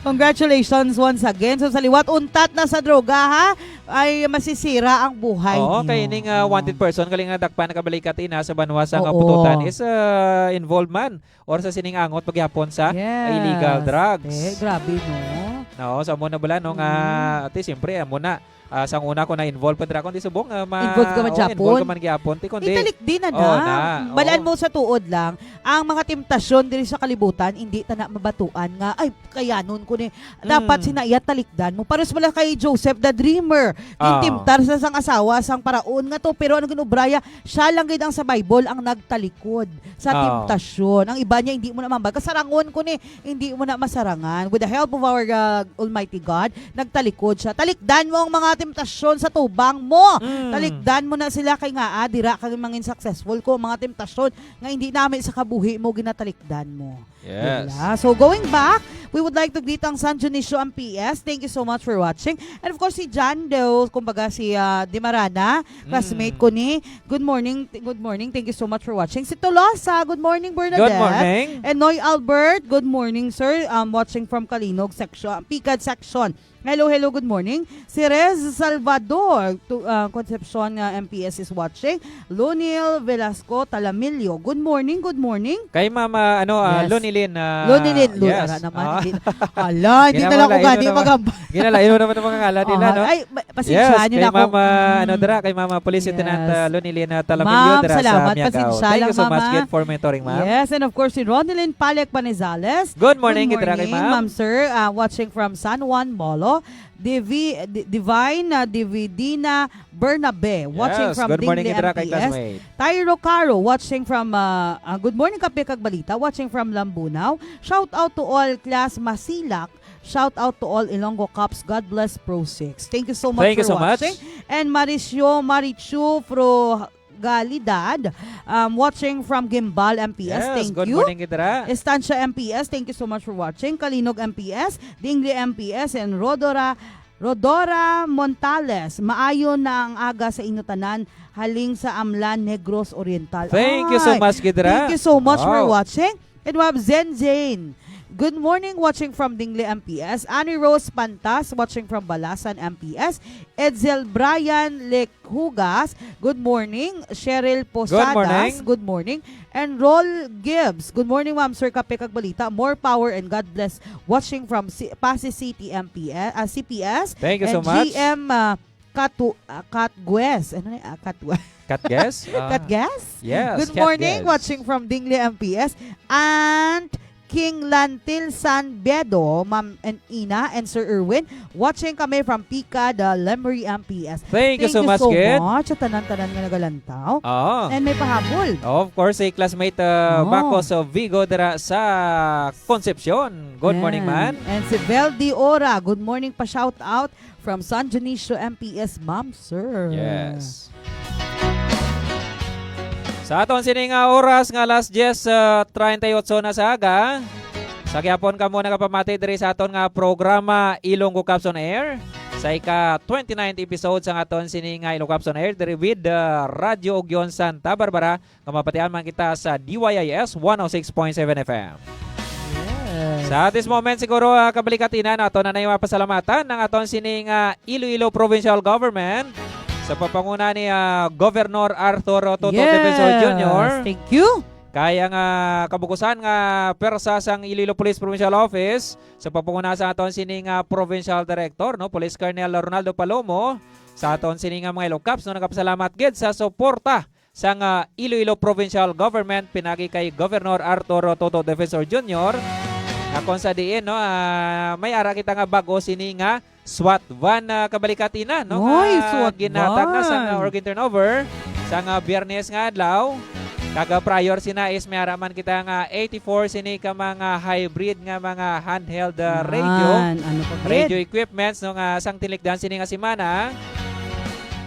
Congratulations once again. So, sa liwat, untat na sa droga, ha? Ay masisira ang buhay Oo, niyo. Kay ining, ah, Oo. wanted person, kaling nadakpan, nakabalikat ina sa banwa sa Oo. Kapututan is, ah, involved man or sa sining angot paghihapon sa Yes. illegal drugs. Eh, grabe, no? Oo, sa amo na bala, no, nga, Mm. ate, siyempre, amo na, ah, sang una ko na-involve pa dira, kundi subong, ah, ma-, Involved ka man oo, gyapon? involved ka man gyapon, ti, kundi Italik din na Oo, na. na. Balaan Oo. mo sa tuod lang, ang mga temptasyon diri sa kalibutan, hindi ta na mabatuan nga, "Ay, kayanon ko ni." Dapat Mm. sina iya talikdan mo. Pares bala kay Joseph the Dreamer. Ah. Gintimtar sa sang asawa, sang paraon nga to. Pero ano ginubraya? Siya lang gid ang sa Bible ang nagtalikod sa Ah. temptasyon. Ang iba niya, hindi mo na mambag. Kasarangon ko ni, hindi mo na masarangan. With the help of our, uh, Almighty God, nagtalikod siya. Talikdan mo ang mga temptasyon sa tubang mo. Mm. Talikdan mo na sila kay nga, ah, dira ka mangin successful ko mga temptasyon nga hindi nami sa kabuhi mo ginatalikdan mo. Yes. Wala. So, going back, we would like to greet ang San Dionisio M P S. Thank you so much for watching. And of course, si John Doe, kumbaga si, ah, Dimarana, classmate Mm. ko ni. Good morning, th-, good morning. Thank you so much for watching. Si Tolosa, good morning, Bernadette. Good morning. And Noy Albert, good morning, sir. Um, watching from Kalinog section, Picad section. Hello, hello, good morning. Si Rez Salvador, to, ah, Concepcion, ah, M P S is watching. Lunil Velasco Talamillo, good morning, good morning. Kay Mama, ano, ah, Yes. Lunilin, ah, Lunilin, Lu-, yes. ara naman, Ah. hindi, hala, hindi Ginamala, na lang ako ino gani naman. magamba. Ginala, ino naman ang mga ngalan nila, Ah, no? ay, ma-, pasensya Yes, niyo kay na ako. Mama, ano, Mm. dira, kay Mama Police Lieutenant, Yes. ah, Lunilin, ah, Talamillo, Ma'am, dira sa salamat. Miagao. Pasensya Thank lang, you so much Mama. again for monitoring, ma'am. Yes, and of course, si Ronilyn Palek Panizales. Good morning, Good gid ra kay morning, ma'am. ma'am, sir. Ah, watching from San Juan, Molo. Divi-, Di-, Divine, ah, Dividina Bernabe, watching Yes, from good morning, Dingle gid ra kay M P S. classmate. Tyro Caro, watching from, ah, ah, good morning, Kape kag Balita, watching from Lambunao. Shout out to all class Masilak. Shout out to all Ilonggo Cops. God bless Pro Six. Thank you so much Thank you for so much. watching. And Marisio Marichu Fro Galidad, um, watching from Guimbal M P S. Yes, Thank good you. morning, gid ra. Estancia M P S, thank you so much for watching. Kalinog M P S, Dingle M P S, and Rodora, Rodora Montales. Maayo na ang aga sa inyo tanan, haling sa Amlan, Negros Oriental. Thank you so Ay, much, gid ra. thank you so much for Wow. watching. And we have Zen Jane. Good morning, watching from Dingle M P S. Annie Rose Pantas, watching from Balasan M P S. Edsel Brian Lecjugas, good morning. Cheryl Posadas, Good morning. good morning. And Rol Gibbs, good morning, Ma'am, Sir, Kape kag Balita. More power and God bless. Watching from Si-, Passi City M P S, ah, C P S. Thank you so And much. G M, ah, Katu-, ah, Katgues. Ano na, ah, Katwa-, Katgues? Ah, Katgues? yes, Good morning, Katgues. watching from Dingle M P S. And King Lantil San Bedo, Ma'am and Ina, and Sir Erwin, watching kami from Picad, Lemery M P S. Thank you Thank so you much, so Kit. much sa tanan-tanan nga nagalantaw. Oo. And may pahabol. Of course, si classmate, uh, Oo. Bacos of Vigo dira sa Concepcion. Good morning, Yan. man. And si Vel Di Ora, good morning pa, shout out from San Dionisio M P S, ma'am, sir. Yes. Sa aton sini nga oras nga alas diyes, ah, treinta y ocho na sa aga, sa gihapon kamo nagapamati diri sa aton nga programa Ilonggo Cops on Air. Sa ika twenty-ninth episode sa aton sini nga Ilonggo Cops on Air diri with, ah, Radyo Ugyon Santa Barbara, nga mapatian man kita sa D Y I S one oh six point seven F M. Yes. Sa this moment, siguro, ah, kabalikat ina nato na na yung mapasalamatan ng aton sining, ah, Iloilo Provincial Government sa papanguna ni, ah, Governor Arthur Toto Yes. Defensor Junior. Thank you. Kay ang, ah, kabukusan nga persa sang Iloilo Police Provincial Office sa papanguna sa aton sining, ah, Provincial Director, no, Police Colonel Ronaldo Palomo, sa aton sining, ah, mga Ilonggo Cops, no, nagapasalamat gid sa suporta sang, ah, Iloilo Provincial Government pinagi kay Governor Arthur Toto Defensor Junior, nga kung sa diin, no, ah, may ara kita nga bag-o sini nga SWAT van, ah, kabalikat ina, no, Oy, nga SWAT ginhatag na sa, van. ah, organ turnover sa, ah, Biyernes nga adlaw. Kag, ah, prior sina is may ara man kita nga eighty-four sini ka mga hybrid nga mga handheld, ah, radio, Yan, ano pa gid? radio equipments, no, nga sang tinikdan sini nga semana.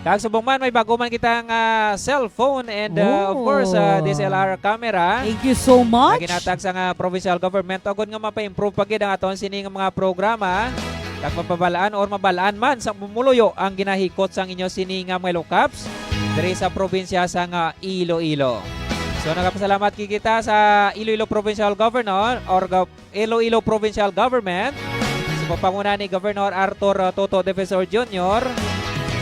Kag subong man, may bago man kita nga cellphone and, uh, of course, uh, Oh. D S L R camera. Thank you so much. Nga ginhatag sa nga provincial government, agod nga mapa-improve pa gid ang aton sini nga mga programa. kag mapabalaan or mabalaan man sa pumuluyo ang ginahikot sang inyo sini nga mga Yellow Caps diri sa probinsya sang, ah, Iloilo. So, nagapasalamat gid kita sa Iloilo Provincial Governor or Gov-, Iloilo Provincial Government sa pagpanguna ni Governor Arthur, uh, Toto Defensor Junior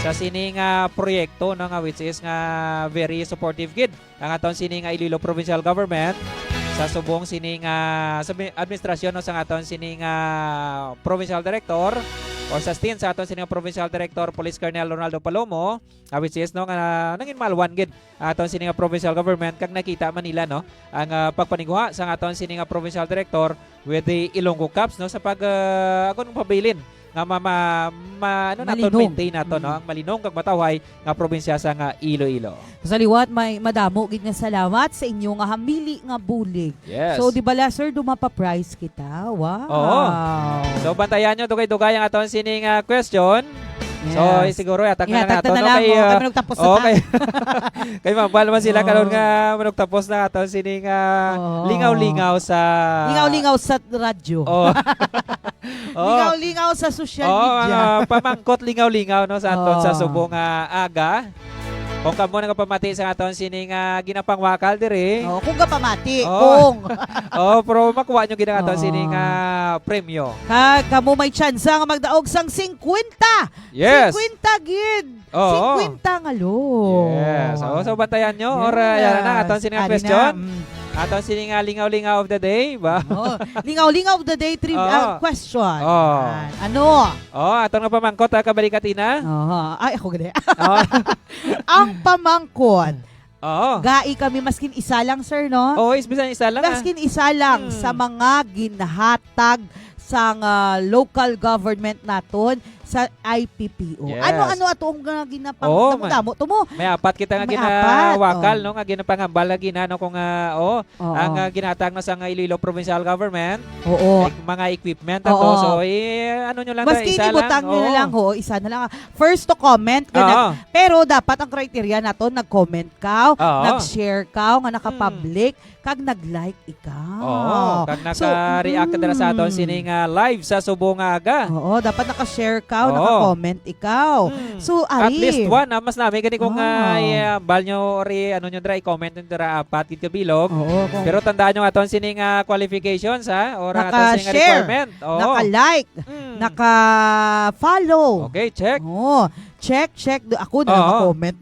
sa sini nga proyekto, no, nga which is nga very supportive gid ang aton sini nga Iloilo Provincial Government sa subong sini nga sa mi-, administrasyon, no, sa aton sini nga provincial director or sa stint sa aton sini nga provincial director, Police Colonel Ronaldo Palomo, ah, which is, no, nga nangin malwan gid aton sini nga provincial government kag nakita man nila, no, ang, ah, pagpaniguha sa aton sini nga provincial director with the Ilonggo Caps, no, sa pag, ah, akon pabilin nga ma, ma, ma, ano naton, malinong, maintain naton, no, mm, ang malinong kag matawhay nga probinsya sa nga Iloilo. Sa liwat, may madamo gid nga salamat sa inyo nga hamili nga bulig. Yes. So, di bala, sir, dumapa prize kita? Wow. Oo. So, bantayan nyo, dugay-dugay ang aton sining, ah, question. So, yes, eh, siguro, ihatag na lang. Ihatag nato, na no? Lang, kay, oh, ah, kay manugtapos na ta. Okay. Kay mabal man sila, oo, karon nga manugtapos na aton sining, ah, oo, lingaw-lingaw sa, lingaw-lingaw sa radyo. Oh. Oh. Lingaw-lingaw sa social, oh, media. Ang, ah, pamangkot lingaw-lingaw, no, sa aton, oh, sa subong nga aga. Kung kamo nagapamati sa aton sining, ah, ginapangwakal diri. Oh, kung gapamati, oh, kung. Oh, pero makuha nyo gid ang aton, oh, sining, ah, premyo. Ka-, kamo may tsansa nga magdaog sang singkwenta. Yes. Singkwenta gid. Oo. Singkwenta nga lo. Yes. Oh, so bantayan nyo. Yes. Or, ah, yan na, aton sining, ah, question. Mm. Aton sining, ah, lingaw-lingaw of the day, ba? Oh, lingaw-lingaw of the day, tri-, oh, ah, question. Oh. Yan. Ano? Oh, aton nga pamangkot, ah, kabalikat ina. Oh, ay, ako gani. Oh. Ang pamangkot. Oo. Gai kami, maskin isa lang, sir, no? Oo, is-, bisan isa lang, ah. Maskin isa lang, hmm, sa mga ginhatag sang, ah, local government naton sa I P P O. Yes. Ano, ano ato ang, ah, ginapang-, oo, damo-damo to mo. May apat kita nga, may apat, ginawakal, oh, no, nga ginapangambal lagi na, no, kung, ah, oh, oo, ang, ah, ginhatag na sa nga Iloilo Provincial Government. Oo. Like, mga equipment ato. Oo. So, eh, ano nyo lang, maski isa lang, ibutang nyo na lang, oo, isa na lang. First to comment, ganag-, oo, pero dapat ang criteria nato, nag-comment ka, oo, nag-share ka, nga naka-public, mm, kag nag-like ikaw. Oo, kag so, naka-react ka dira sa aton, mm, sining, ah, live sa subong nga aga. Oo, dapat naka-share ka, oo, naka-comment ikaw. Mm. So, at ari, least one, ah, mas nami gani kung, ah, ah, i-, ah, bal nyo or i-, ano nyo dira, i-comment nyo dira, apat gid ka bilog. Oo, kung pero tandaan nyo aton sining, ah, qualifications, ha, or aton sining, ah, naka-share, requirement. Oo. Naka-like, mm, naka-follow. Okay, check. Oo. Check, check. Do-, ako na lang, oo, ma-comment.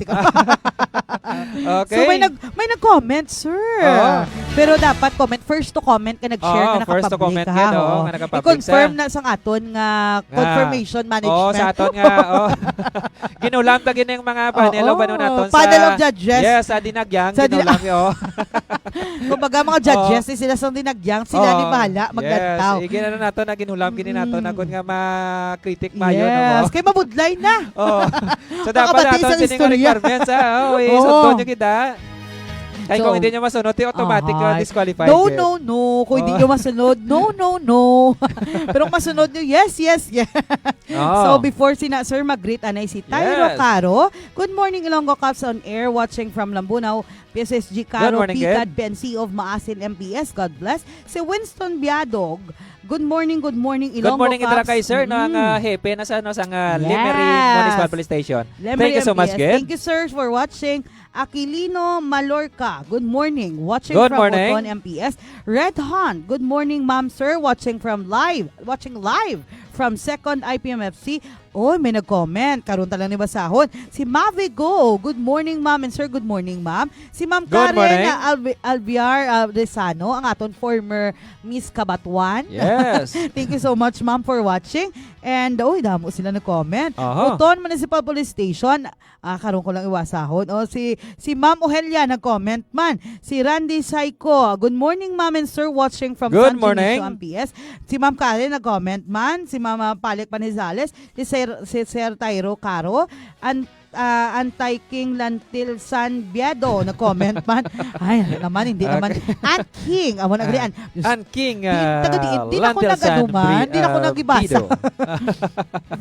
Okay. So, may nag-, may nag-comment, sir. Oo. Pero dapat comment, first to comment ka, nag-share, oo, nga first to naka-public, comment ka, yun, oo, oo, nga naka-public sa. I-confirm na sa aton nga, nga confirmation management. Oo, sa aton nga, oo. Ginulam ta gini ang mga panel of, oo, ano naton, panel sa, of judges. Yes, sa Dinagyang, sa Dina-, ginulam, oh. Kumbaga, mga judges, oh, eh, sila sang Dinagyang, sila ni bahala maglantaw. Oh, yes. Sige, ano nato, na ginulam gini nato, mm, na kun nga ma-critic mayo, no? Yes, kay mabudlay na. Oh. So, dapat makabati nato sang sini nga istorya. Requirements, ha? Oh, eh, oo, sundon nyo gid, ha? Kay kung hindi nyo masunod, di automatic, ah, disqualified. No, no, no. Kung hindi nyo masunod, no, no, no. Pero kung masunod nyo, yes, yes, yes. Oh. So, before sina Sir mag-greet, anay si Tyro Caro. Yes. Good morning, Ilonggo Caps on Air, watching from Lambunao, P S S G Caro, good morning, Pigad, Ken. P N C of Maasin, M P S. God bless. Si Winston Biadog, good morning, good morning, Ilonggo Caps. Good morning, ito lang kay Sir, no, ang, mm, ah, hepe na sa, no, sa, ah, yes, Lemery Municipal Police Station. Lemery M P S. Thank you so much, Ken. Thank you, sir, for watching. Aquilino Malorca, good morning. Watching from Oton, M P S. Good morning. Red Hunt, good morning, ma'am, sir. Watching from live, watching live from Second I P M F C. Oy, may nag-comment. Karon ta lang ni basahon. Si Mavi Go, good morning, ma'am and sir. Good morning, ma'am. Si Ma'am Karen, ah, Alvi-, Alviar, ah, Rezano, ang aton former Miss Cabatuan. Yes. Thank you so much, ma'am, for watching. And, uy, damo sila nag-comment. Aha. Oton Municipal Police Station, ah, karon ko lang iwasahon. Oh, si, si Ma'am Ohelia nag-comment man. Si Randy Saiko, "Good morning, ma'am and sir, watching from San Dionisio, M P S." Good morning. Si Ma'am Karen nag-comment man. Si Mama Palik Panizales, si Sir, si Sir Tyro Caro, an-, ah, Antay King Lantil San Biedo nag-comment man. Ay, ano naman, hindi naman. Okay. Aunt King, amo na, ah, Aunt King, di, taga diin, ah, di na ko nag-ano man, di na ko, ah, nagibasa. Bido.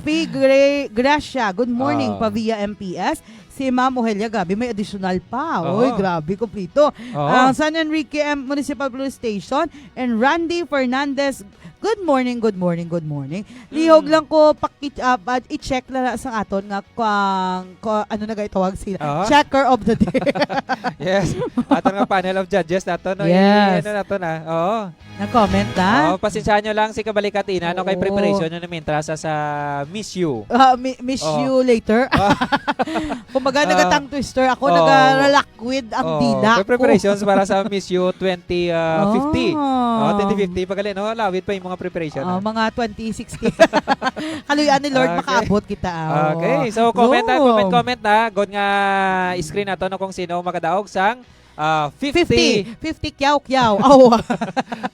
Faye Gra-, Gracia, good morning, ah, Pavia M P S. Si Ma'am Ohelia, grabe, may additional pa. Oo. Uy, grabe, kompleto. Oo. Ang San Enrique M-, Municipal Police Station and Randy Fernandez, Good morning, good morning, good morning. Lihog Mm. lang ko, paki-, ah, ah, i-check na lang sa aton nga kung, kung ano na gay tawag sila. Ah. Checker of the day. Yes. Aton nga panel of judges nato, no? Yes. I-, ano nato na? Oo. Nag-comment na? Oo, pasensya nyo lang si Kabalikat Ina, no? Kay Oo. preparation nyo na mintra sa, sa Miss You. Ah, mi-, miss Oo. you later. Ah. Kumbaga, Ah. nagatongue twister ako, Oo. nagaralakwid ang Oo. dila May ko. preparations para sa Miss You twenty, ah, fifty. Oh. Oh, twenty fifty. Pagali, no? Lawit pa yung mga preparation, Oh, ah. mga twenty sixty. Kaluy-an ni Lord, Okay. makaabot kita, oh. Okay. So, comment na, Zoom. comment, comment na. God nga screen nato, no, kung sino makadaog sang, ah, fifty. Fifty. Fifty, kyaw, kyaw. Aw.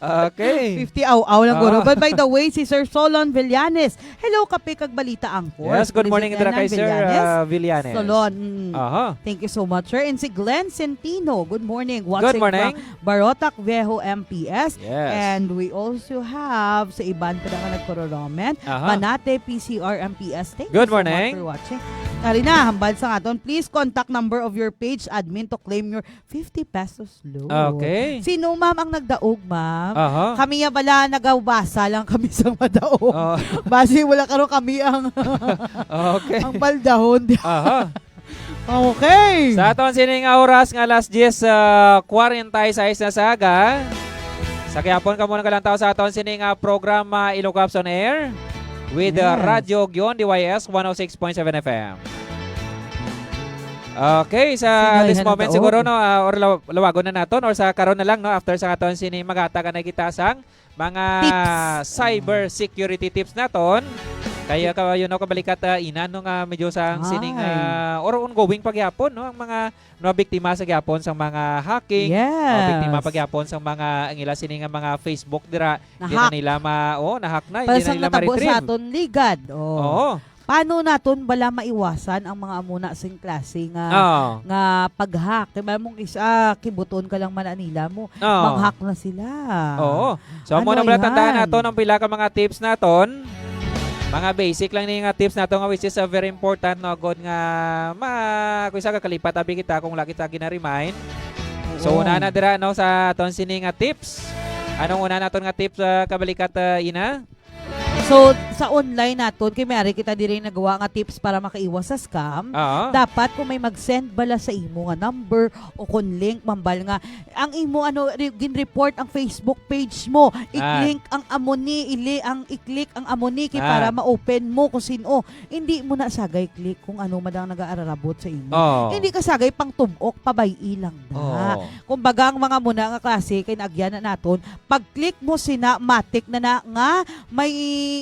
Okay. Fifty, aw, aw lang, Ah. guro. But by the way, si Sir Solon Villanes, hello, kape kag balita, angkor. Yes, good morning, President Dra, kay Sir, Villanes. ah, Villanes. Solon, mm. Aha. Thank you so much, sir. And si Glenn Centino, good morning. Good Watching morning. from Barotac Viejo M P S. Yes. And we also have sa iban pa na nga nagkororomen, Aha. Manate P C R M P S. Thank Good you so much morning. for watching. Ari na, hambal sa aton, please contact number of your page admin to claim your fifty pesos load. Okay. Sino, ma'am, ang nagdaog, ma'am? Aha. Kami nga bala, nagabasa lang kami sa madaog. Oh. Basi wala karon kami ang Okay. ang baldahon. Aha. Okay. Sa aton sini nga oras nga alas diyes, ah, kwarenta y seis na sa aga, sa gihapon kamo nagalantaw sa aton sini nga programa, Ilocos on Air with, ah, Yes. Radyo Gion, D Y S, one oh six point seven F M. Okay, sa Sino this yan moment nagdaog? siguro, no, ah, or law-, lawagon na naton, or sa karon na lang, no, after sa aton sini maghatag na kita sang mga Tips. cyber security tips naton. Kaya ka, you know, Kabalikat, ah, Ina, no, nga medyo sa ang sining, Ay. ah, or ongoing pa gyapon, no, ang mga, no, biktima sa gyapon sa mga hacking, Yes. ah, biktima pa gyapon sa mga, ang ila sini nga mga Facebook dira, di na Na-hack. nila ma-, oh, na-hack na, Para hindi na sa nila natabo sa ma-retrieve. aton ligad, oh. Oo. Paano naton bala maiwasan ang mga amo na sing klase nga, Oo. nga pag-hack? Kay mong isa, kibuton ka lang man nila mo, Oo. mang-hack na sila. Oo. So, amo Ano na bala, tandaan yan? naton ang pila ka mga tips naton. Mga basic lang ni nga tips nato nga which is, uh, very important, no, agod nga ma-, kung isa ka kalipat, abi kita kung wala kita gina-remind. So, Oo. una na dira, no, sa aton sini nga tips. Anong una naton nga tips, uh, Kabalikat, uh, Ina? So, sa online naton, kay may ari kita diri nagawa nga tips para makaiwas sa scam. Oo. Dapat kung may mag-send bala sa imo nga number o kung link, mambal nga ang imo, ano, re-, gin-report ang Facebook page mo. Ah. I-click ang amo ni, ili ang i-click ang amo ni kay Ah. para ma-open mo kung sino. Hindi mo na sagay click kung ano man ang nagaararabot sa imo. Oo. Hindi ka sagay pang tumok, pabay-i lang na. Oo. Kumbaga, ang mga muna nga klase kay naagyan na naton, pag-click mo sina, matik na na nga may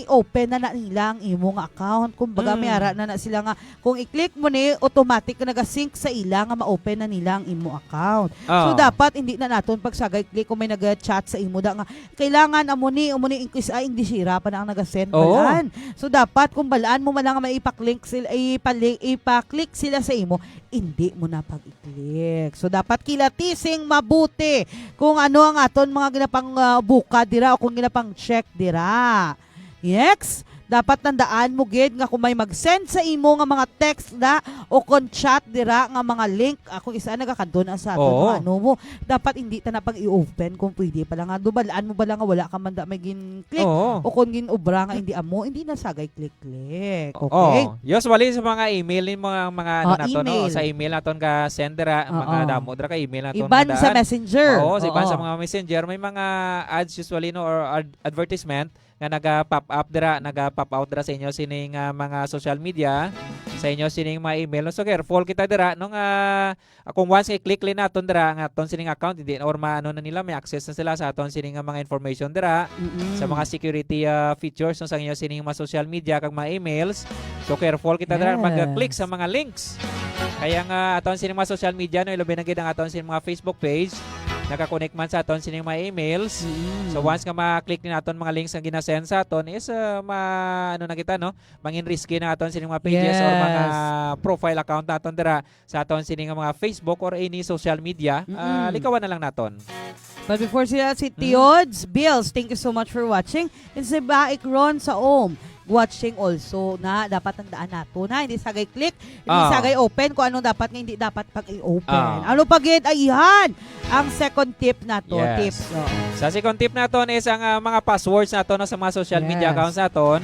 open na na nila ang imo nga account. Kumbaga, Mm. may ara na na sila nga kung i-click mo ni, automatic na naga-sync sa ila nga ma-open na nila ang imo account. So, Oo. dapat hindi na naton pagsagay click kung may nag-chat sa imo da nga, "Kailangan amo ni, amo ni, inkis-, ah, Inglesera pa na ang naga-send," Oo. balaan. So, dapat kung balaan mo man lang nga may ipa-click sila, ipali-, ipa-click sila sa imo, hindi mo na pag-i-click. So, dapat kilati sing mabuti kung ano ang aton mga ginapang, ah, buka dira o kung ginapang check dira. Next, dapat tandaan mo gid nga kung may mag-send sa imo nga mga text da o kon chat dira nga mga link, ako isa nagakadto na sa aton Oo. nga ano mo, dapat hindi ta na pag-i-open kung pwede pala nga. Dubalaan mo bala nga wala ka man da may gin-click Oo. o kung gin-obra nga hindi amo, hindi na sagay click-click. Okay? Oh, usually sa mga email ni mga, mga ano Ah, nato, no? email. Sa email naton ka send dira, mga Oo. damo dira ka email naton Iban nga sa daan. messenger. Oo, sa iban sa Oo. mga messenger, may mga ads usually, no, or ad-, advertisement nga naga-pop up dira, naga-pop out dira sa inyo sining, ah, mga social media, sa inyo sining mga email. No, so careful kita dira, no, nga, ah, kung once i-click lang naton dira nga aton sining account, hindi na, or maano na nila, may access na sila sa aton sining nga mga information dira, Mm-mm. sa mga security, ah, features, no, sa inyo sining mga social media kag mga emails. So careful kita dira Yes. mag-click sa mga links. Kaya nga aton sining mga social media, no, ilabi na gid ang aton sining mga Facebook page, naka-connect man sa aton sining mga emails. Mm. So once nga ma-click ni naton mga links nga ginasend sa aton is, uh, ma-, ano na kita, no? Mangin risky na aton sining mga pages or mga Yes. profile account naton dira sa aton sining mga Facebook or any social media. Mm-mm. Ah, likawan na lang naton. But before sila, si Mm. Tiods Bills, thank you so much for watching. And si Baik Ron sa Om. watching also na dapat tandaan nato na hindi sagay click, hindi Ah. sagay open kung anong dapat nga hindi dapat pag i-open. Ah. Ano pa gid? Ayan ang second tip nato, Yes. tips. Oo. Sa second tip naton is ang, ah, mga passwords nato, no, sa mga social media Yes. accounts naton.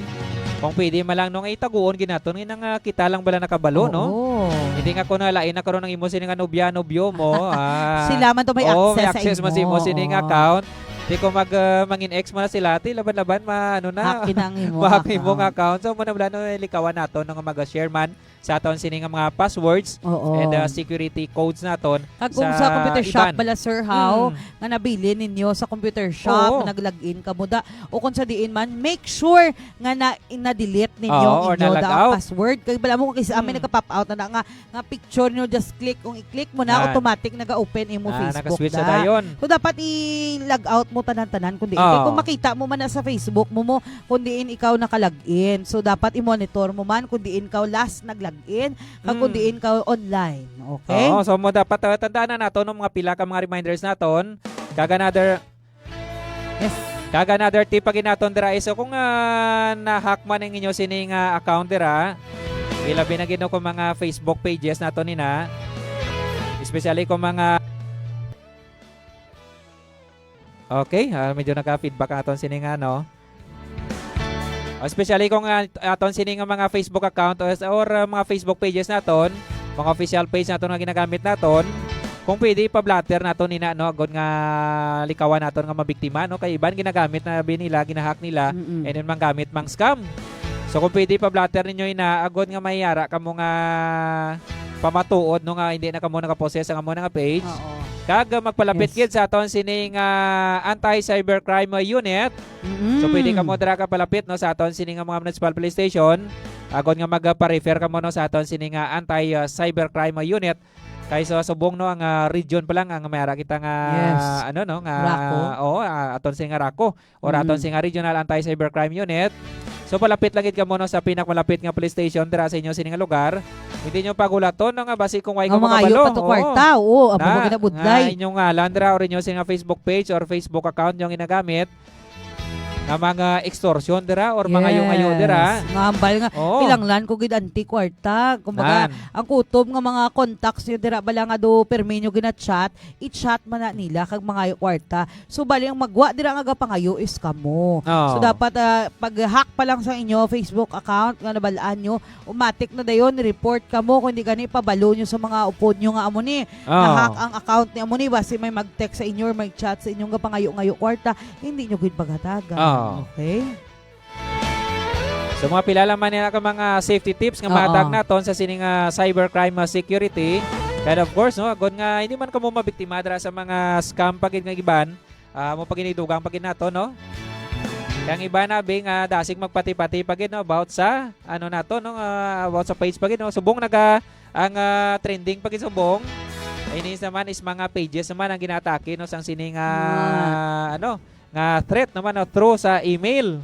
Kung pwede man lang, no, nga itaguon gid naton nga nang, ah, kita lang bala nakabalo, no? Oo. Hindi nga kuno lain na karon ang imo sini nga nobya, nobyo mo, ah, Sila man to may oo, may access sa access man sa imo. imo sini nga Oo. account. Di ko mag, ah, mangin-ex mo na sila, ti laban-laban ma-, ano na, Hack gid ang imo ma-hack imo nga account. account. So, muna bala, no, likawan naton nga mag-share man sa aton sini nga mga passwords Oo. and, ah, security codes naton Kag kung sa sa computer shop iban. bala, sir, how, Mm. nga nabilin ninyo sa computer shop, Oo. nga nag-login kamo da, o kung sa diin man, make sure nga na, na-delete ninyo Oo, or inyo da nalog out. password. Kay bala mo, kay sa amin Mm. nagka-pop out na, na nga, nga picture nyo, just click. Kung i-click mo na, Yan. automatic naga-open imo Ah, Facebook naka-switch na na. dayon. So, dapat i-log out mo tanan-tanan kung diin. Kay Oo. kung makita mo man na sa Facebook mo, mo, kung diin ikaw naka-log in. So, dapat i-monitor mo man kung diin ka last nag-log in, kag kung Mm. diin ka online. Okay? Oo, so mo dapat, uh, tandaan na nato no mga pila ka mga reminders naton. Kag another Yes. Kag another tip pa gid naton dira is, so kung, ah, na-hack man ang inyo sini nga account dira, ilabi na gid no kung mga Facebook pages naton nina, especially kung mga Okay, ah, medyo naka-feedback ang aton sini nga, no? Especially kung, ah, aton sini nga mga Facebook account or, or, ah, mga Facebook pages naton, mga official page naton nga ginagamit naton, kung pwede, ipa-blotter naton nina, no? Agod nga likawan naton nga mabiktima, no? Kay iban ginagamit na bi nila, ginahack nila, Mm-mm. and then manggamit mang scam. So, kung pwede, ipa-blotter ninyo ina, agod nga may ara kamo nga pamatuod, no, nga hindi na kamo nakapossess ang amo na nga page. Oo. Kag, uh, magpalapit Yes. gid sa aton sini nga anti-cybercrime unit. Mm-mm. So, pwede kamo dira ka palapit, no, sa aton sini nga mga municipal police station. Agod nga magpa-refer kamo, no, sa aton sini nga anti, uh, cybercrime unit. Kay sa subong, no, ang, uh, region pa lang ang may ara kita nga, Yes. ano, no, nga, Rako. oo, uh, aton sini nga Rako. Or aton Mm. sini nga Regional Anti-Cybercrime Unit. So, palapit lang gid kamo, no, sa pinakamalapit nga police station dira sa inyo sini nga lugar. Hindi nyo pagulaton, no, nga basi kung way Ang ka mga makabalo. ayo pa to Oo. kwarta, oo, amo Na, mo ginabudlay. nga inyong ngalan dira or inyo sini nga Facebook page or Facebook account nyo ginagamit nga mga extortion dira or mga Yes. ayo-ayo dira. Nga hambal nga, Oo. kinahanglan ko gid anti kwarta. Kumbaga, Nan. ang kutob nga mga contacts nyo dira bala nga do permi nyo gina-chat, i-chat man na nila kag mangayo kwarta. So, bali, ang magwa dira nga gapangayo is kamo. Oo. So, dapat, ah, pag-hack pa lang sa inyo Facebook account nga nabalaan nyo, umatik na dayon, report kamo, kung di gani, pabalo nyo sa mga upod nyo nga amo ni, Oo. na-hack ang account ni amo ni, basi may mag-text sa inyo or mag-chat sa inyong gapangayo-ngayo kwarta, hindi nyo gid paghatagan. Oo. Okay? So, mga pila lang man nila ka mga safety tips nga Oo. mahatag naton sa sining, ah, cybercrime, ah, security. And of course, no, agod nga hindi man kamo mabiktima dira sa mga scam pa gid nga iban, ah, mo pa gid dugang pa gid nato, no? Kay ang iban na, bi, nga dasig magpati-pati pa gid, no, about sa, ano nato, no, ah, about sa page pa gid, no? Subong naga, ang, ah, trending pa gid subong. Inis naman is mga pages naman ang ginatake, no, sang sining, ah, Nga. ano, nga threat naman, no, through sa email.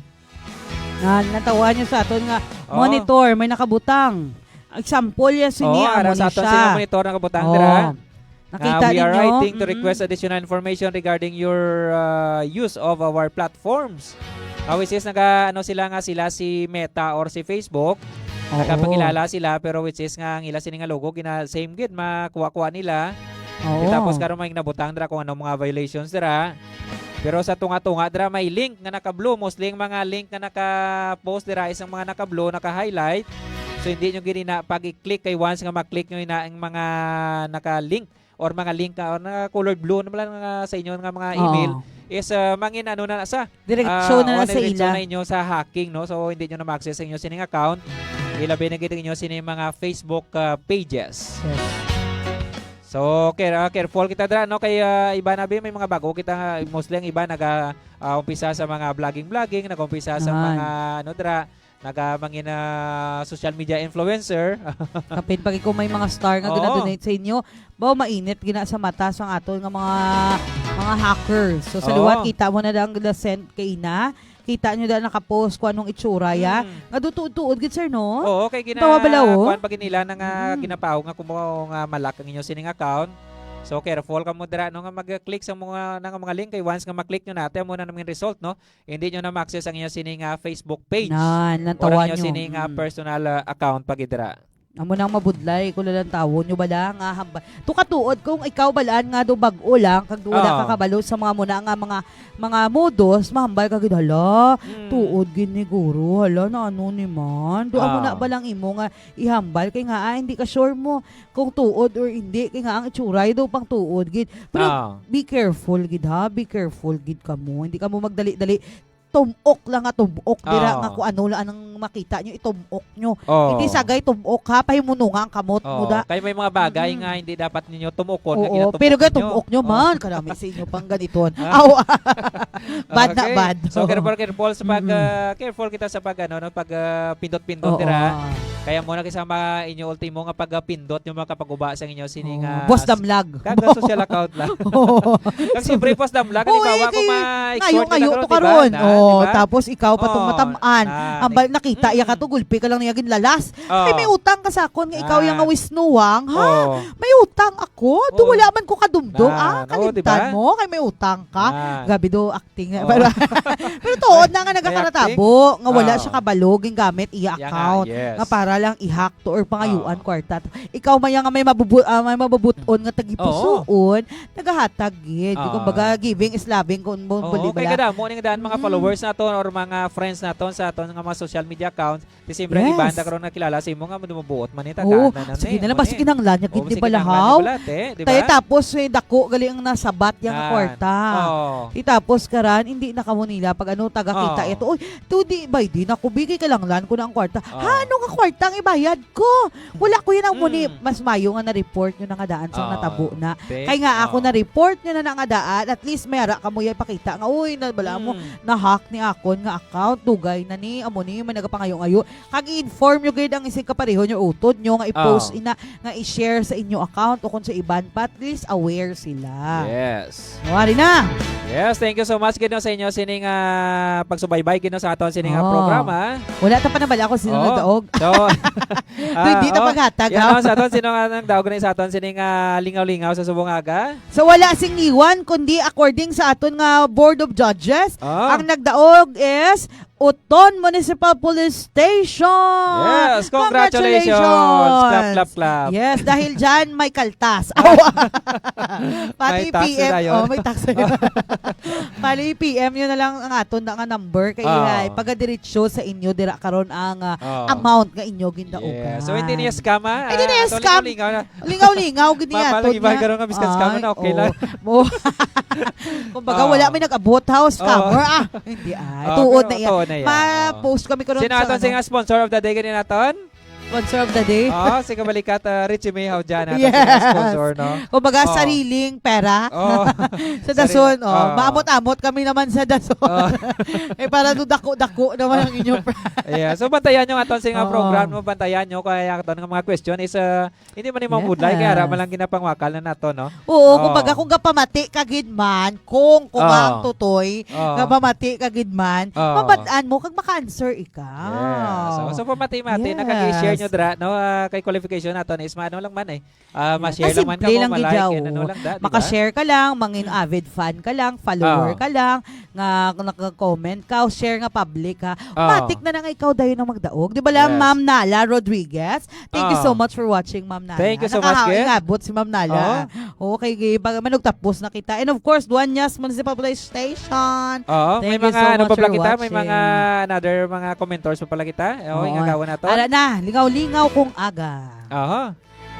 Nga, natawa niyo sa aton nga Oo. monitor, may nakabutang. Example, yan, sini, Oo, amo ara ni sa aton siya. Sini monitor nakabutang Oo. dira. Nakita Ah, we are ninyo? writing to Mm-mm. request additional information regarding your, ah, use of our platforms. Ah, which is, naga, ano sila nga sila, si Meta or si Facebook. Oo. Nagapakilala sila, pero which is nga ang ila sini nga logo, gina, same gid, makuha-kuha nila. Oo. Tapos karon may nabutang dira kung anong mga violations dira. Pero sa tunga-tunga dira may link nga naka-blue, mostly ang mga link nga naka-post dira is ang mga naka-blue, naka-highlight. So hindi nyo gid na pag-i-click kay once nga ma-click nyo ina ang mga naka-link or mga link nga, or naka-colored blue naman lang nga sa inyo nga mga Oo. email is, ah, mangin ano na sa, Diretso ah, na o, na sa diretso ila. na inyo sa hacking, no? So hindi nyo na ma-access sa inyo sining account. Ilabi na gid ang inyo sining mga Facebook, ah, pages. Yes. So, care-, ah, careful kita dira, no? Kay, ah, iba na, bi, may mga bago kita nga, mostly ang iba naga, ah, umpisa sa mga vlogging-vlogging, nag-umpisa sa Ahan. mga, ano, dira, naga mangin, ah, social media influencer. Kapin pag kung may mga star nga Oo. gina-donate sa inyo, baw mainit gina sa mata sa aton nga mga, mga hackers. So, sa Oo. liwat, kita mo na lang the sent kay ina. Kita nyo dahil nakapost kung anong itsura ya. Mm. Nga do tuod-tuod gid, sir, no? Oo, kay gina-, Tawa bala, oh. kuwan pa gid nila na nga Mm. ginapaw nga kumo-, nga malak ang inyo sining account. So, careful kamo dira, no, nga mag-click sa mga, na nga mga link, kay once nga ma-click nyo na, ate, amo na naman result, no? Hindi nyo na ma-access ang inyo sini nga Facebook page. Nan, nan Or ang tawa inyo nyo. sini nga Mm. personal, ah, account pa gid dira. Amo nang mabudlay ko lang tawon nyo bala nga hamba. To katuod kung ikaw balaan nga do bag-o lang kag do wala Oo. ka kabalo sa mga muna nga mga mga modos, mahambal ka gid hala. Mm. Tuod gid ni guro, hala na ano ni man. Do amo na Ah. ba lang imo nga ihambal kay nga ah, hindi ka sure mo kung tuod or hindi kay nga ang itsuray daw pang tuod gid. Pero Ah. be careful gid ha, be careful gid kamo. Hindi kamo magdali-dali tumok lang nga tumok dira Ah. nga kung ano lang ang makita nyo, itumok nyo. Oh. Hindi sagay tumok ha, pahimununga ang kamot mo Oh, da. Kay may mga bagay Mm. nga hindi dapat ninyo tumukon nga Oo, ginatumok pero ga ninyo. tumok nyo Oh. man, karami sa inyo pang ganiton. Ah. Aw. Bad na Okay. bad. So, careful, careful sa pag, Mm-mm. ah, careful kita sa pag, ano, no, pag, ah, pindot-pindot Oo. dira. Kaya mo na kay sa mga inyo ultimo nga pagpindot nyo, makapag-uba sa inyo sini Oh, nga boss s-, damlag. Kag social account lang. Oo. Kag siyempre, boss damlag, Oo, halimbawa, eh, kung kay ma-extort ngayo, ka na ngayo karon, to di ba? karon. Na, Oh, di ba? tapos ikaw pa tong Oo, matam-an. na, Ang bal-, nakita iya ka to, gulpi ka lang niya ginlalas. Oh. Kay may utang ka sa akon nga ikaw yang Ah. nga wisnuwang, ha? Oh. May utang ako. Do Oh. wala man ko kadumdom. Na, Ah, no, di kalimtan ba? mo kay may utang ka. Ah. Grabe do, acting na. Oh. Pero, pero tuod na nga May nagakaratabo acting? nga wala Oh. siya kabalo, gingamit iya Iya nga, account yes. nga para lang i-hack to or pangayuan Oh. kwarta. Ikaw man yang nga may mabubu-, ah, may mabubuton nga tagipusoon, Oo. nagahatag gid. Oo. Kumbaga, giving is loving kung mo Oo, bali kay bala. kadamo ning daan mga Mm. followers naton or mga friends naton sa aton nga mga social media accounts. Di siyempre, ang Yes. iban ta karon nakilala sa imo nga mabuot man ni Oo, tagaan na sige ni, na lang, mo basta ni. kinahanglan niya gid, Oo, di sige, ba, kinahanglan lahaw? niya bala, te, di Tayo ba? tapos, eh, dako gali ang nasabat yang Yan. kwarta. Oo. Di tapos karan, hindi na kamo nila pag ano, taga kita Oh. ito. Uy, to di, bay, di na ko bigay, kinahanglan ko na ang kwarta. Oh. Ha, ano nga kwarta ang ibayad ko? Wala ko yun ang muni. Mm. Mas mayo nga na-report nyo na nga daan sa Oo. natabo na. Te, Kay nga ako oo. na-report nyo na na nga daan, at least may ara kamo yung pakita nga, uy, na, bala mo, Mm. na-hack ni akon nga account, dugay na ni, amo ni, may nagapangayo-ngayo. Kag i-inform nyo gid ang isig kapareho nyo, utod nyo nga i-post Oo. ina, nga i-share sa inyo account o kung sa iban pa, at least aware sila. Yes. Wari na. Yes, thank you so much gid, no, sa inyo sining, ah, pagsubaybay gid, no, sa aton sining, ah, Oh. programa. Wala ta pa nabala kung sino Oo. nagdaog. So, Pwede ah, ta oh, paghatag, yan, ha? no, sa aton, sino nga nagdaog na sa aton sining, ah, lingaw-lingaw sa subong aga? So, wala sing iwan, kundi according sa aton nga Board of Judges, Ah. ang nagdaog is Oton Municipal Police Station. Yes, congratulations. Congratulations. Clap, clap, clap. Yes, dahil dyan, may kaltas. Awa. Pati May tax P M, na yun. oh, may tax na yun. Pati P M yun na lang ang aton na nga number. Kaya Ah. ipagadiretso sa inyo, dira karon ang, ah, Ah. amount nga inyo gindaugan. Yes. So, hindi niya scam, ah. Hindi niya Ah, so, scam. lingaw-lingaw na. Lingaw-lingaw, gid niya, Mapalagi Tod, ba, nga. Karon nga, biskan scam Ay, na, okay lang. oo. Mo. Kumbaga, Oo. wala may nag-abot, ha, o scammer, Oo. ah. Hindi, ah. Oo, Tuod pero na iya. tuod na iya. Oo. Ma-post kami karon Sino sa, aton ano. sing sponsor of the day gani naton? Sponsor of the day? Oo, si Kabalikat, ah, Richie May Hawjan, aton Yes. sing sponsor, no? Kumbaga, Oo. sariling pera. Oo. Sa Dason, Sarili, oh, oo. maamot-amot kami naman sa Dason. Oo. Eh, para do dako-dako naman ang inyong prize. Yeah, so bantayan nyo aton sing Oo. program, no? Bantayan nyo, kaya aton nga mga question is, ah, Hindi man ni mabudlay, kay ara man Yes. lang ginapangwakal na nato, no? Oo, Oh. kumbaga, kung gapamati ka gid man, kung, kung Oh. ang tutoy, Oh. gapamati ka gid man, Oh. mabad-an mo kag maka-answer ika. Yes. So, so pamati-mati na kag i-share Yes. nyo dira, no? Ah, kay qualification nato na is maano lang man eh. Ah, Yes. ma-share Kasi lang man ka play mo, lang gid ma-like, siya, and ano oh. lang da, di ba? Maka-share ka lang, mangin Mm. avid fan ka lang, follower Ah. ka lang, nga naka-comment ka, o share nga public, ha. Ah. Matik na na nga ikaw dayon ang magdaog. Di ba lang, Yes. Ma'am Nala Rodriguez? Thank you so Ah. much for watching, Ma'am Nala. Thank you so much, Nakahaw-, Ken. ingabot si Ma'am Nala. Oo. Okay, gi-, pag manugtapos na kita. And of course, Duanyas Municipal Police Station. Oo, may Thank you mga so ano much pa pala for kita? May mga watching. another mga commenters pa pala kita? Oo, Oo. ingagawan na to. Ara na, lingaw-lingaw kung aga. Aha.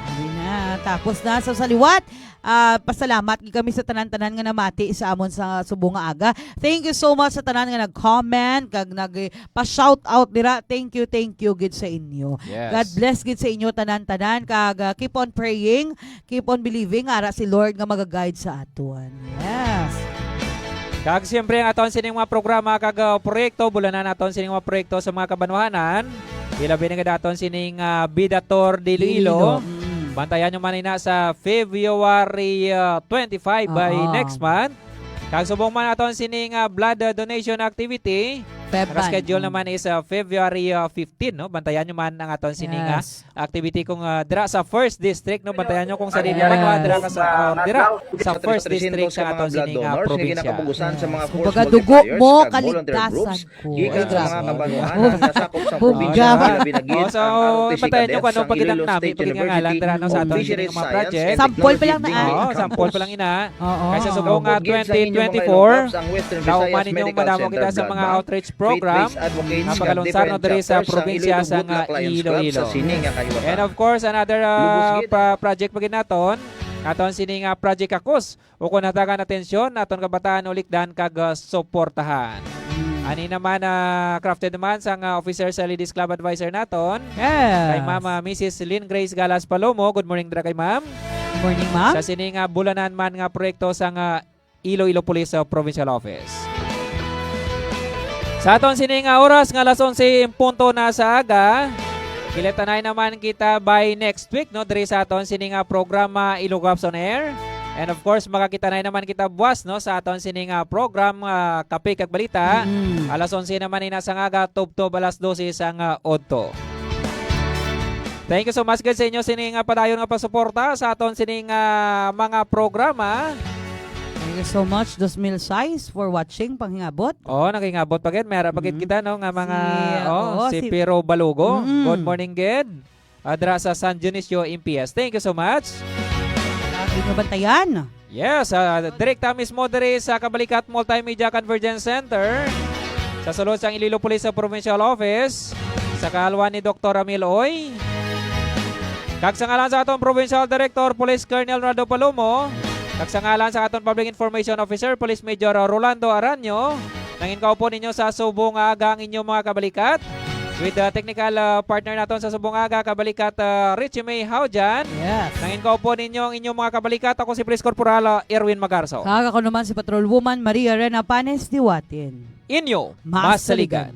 Ari na, tapos na. So, sa liwat, ah, pasalamat gid kami sa tanan-tanan nga namati sa amon sa subong nga aga. Thank you so much sa tanan nga nag-comment, kag nag-, pa-shout out dira. Thank you, thank you gid sa inyo. Yes. God bless gid sa inyo tanan-tanan, kag, ah, keep on praying, keep on believing, ara si Lord nga maga-guide sa aton. Yes. Kag siyempre, ang aton sining mga programa kag, ah, proyekto, bulanan naton sining mga proyekto sa mga kabanwahanan. Ilabi na gid aton sining, ah, Bida Tour de Iloilo. Iloilo, mm. Bantayan nyo man ina sa February, ah, twenty-five by Oo. next month. Kag subong man aton sining, ah, blood, ah, donation activity. Feb man. Naka-schedule naman is, uh, February, uh, fifteen, no? Bantayan nyo man ang aton sini nga Yes. activity kung, uh, dira sa First District, no? Bantayan nyo kung sa Yes. dili man, uh, dira ka sa, uh, dira sa First District sa aton sini nga probinsya. Yes. Kumbaga, dugo mo, kaligtasan ko. Gikan sa mga kabanuanan nga sakop sa probinsya, labi na gid ang Arrow Tejica Death sa Iloilo State University. Yes. Oh, so, bantayan nyo kung ano, pagkita namin, pagkita nga ngalan, dira, no, sa aton sini nga mga project. Sampol pa lang na, ah. Oo, sampol pa lang ina. Oo. Kay sa subong nga twenty twenty-four, dauman ninyo madamo kita sa mga outreach program nga pagalunsar, no, diri sa probinsya sa nga Iloilo. And of course, another, uh, pa-, project pa gid naton, aton sini nga Project Kakos, ukon hatagan atensyon aton kabataan, ulikdan kag, uh, suportahan. Mm. Ani naman, uh, crafted naman sang, uh, officer sa Ladies Club Advisor naton. Yes. Kay Ma'am, uh, Missus Lynn Grace Galas Palomo. Good morning dira kay Ma'am. Morning, Ma'am. Sa sini nga bulanan man nga proyekto sang, uh, Iloilo Police, uh, Provincial Office. Sa aton sini nga oras nga alas onse en punto na sa aga, kilatanay naman kita by next week, no, diri sa aton sini nga programa Ilog Ups on Air. And of course, magakita na naman kita buwas, no, sa aton sini nga program, ah, Kape kag Balita. Mm. Alas onse naman ina sang aga, tubtob alas dose sang, ah, udto. Thank you so much gid sa inyo sini nga padayon nga pasuporta sa aton sini nga mga programa. Thank you so much, Dos Mil Sais, for watching, panghingabot. Oh, nakingabot pa gid. Meron pa gid Mm. kita, no, nga mga, Si, oh, oo, si si Piero Balugo. Mm. Good morning gid. Ah, dira sa San Dionisio, M P S. Thank you so much. Sa inyo bantayan. Yes, ah, direkta mismo diri sa Kabalikat Multimedia Convergence Center, sa sulod sang Iloilo Police Provincial Office, sa kahalwan ni Doktor Ramil Oy. Kag sa ngalan sa aton Provincial Director, Police Colonel Ronaldo Palomo, kag sa ngalan sa aton Public Information Officer, Police Major Rolando Aranyo, nangin kaupo ninyo sa subong nga aga ang inyong mga kabalikat. With the technical, uh, partner naton sa subong nga aga, kabalikat, uh, Richie May Haujan. Yes. Nangin kaupo ninyo ang inyong mga kabalikat. Ako si Police Corporal, uh, Erwin Magarso. Kag ako naman si Patrol Woman Maria Rena Panes Diwatin. Inyo, Masaligan. Masaligan.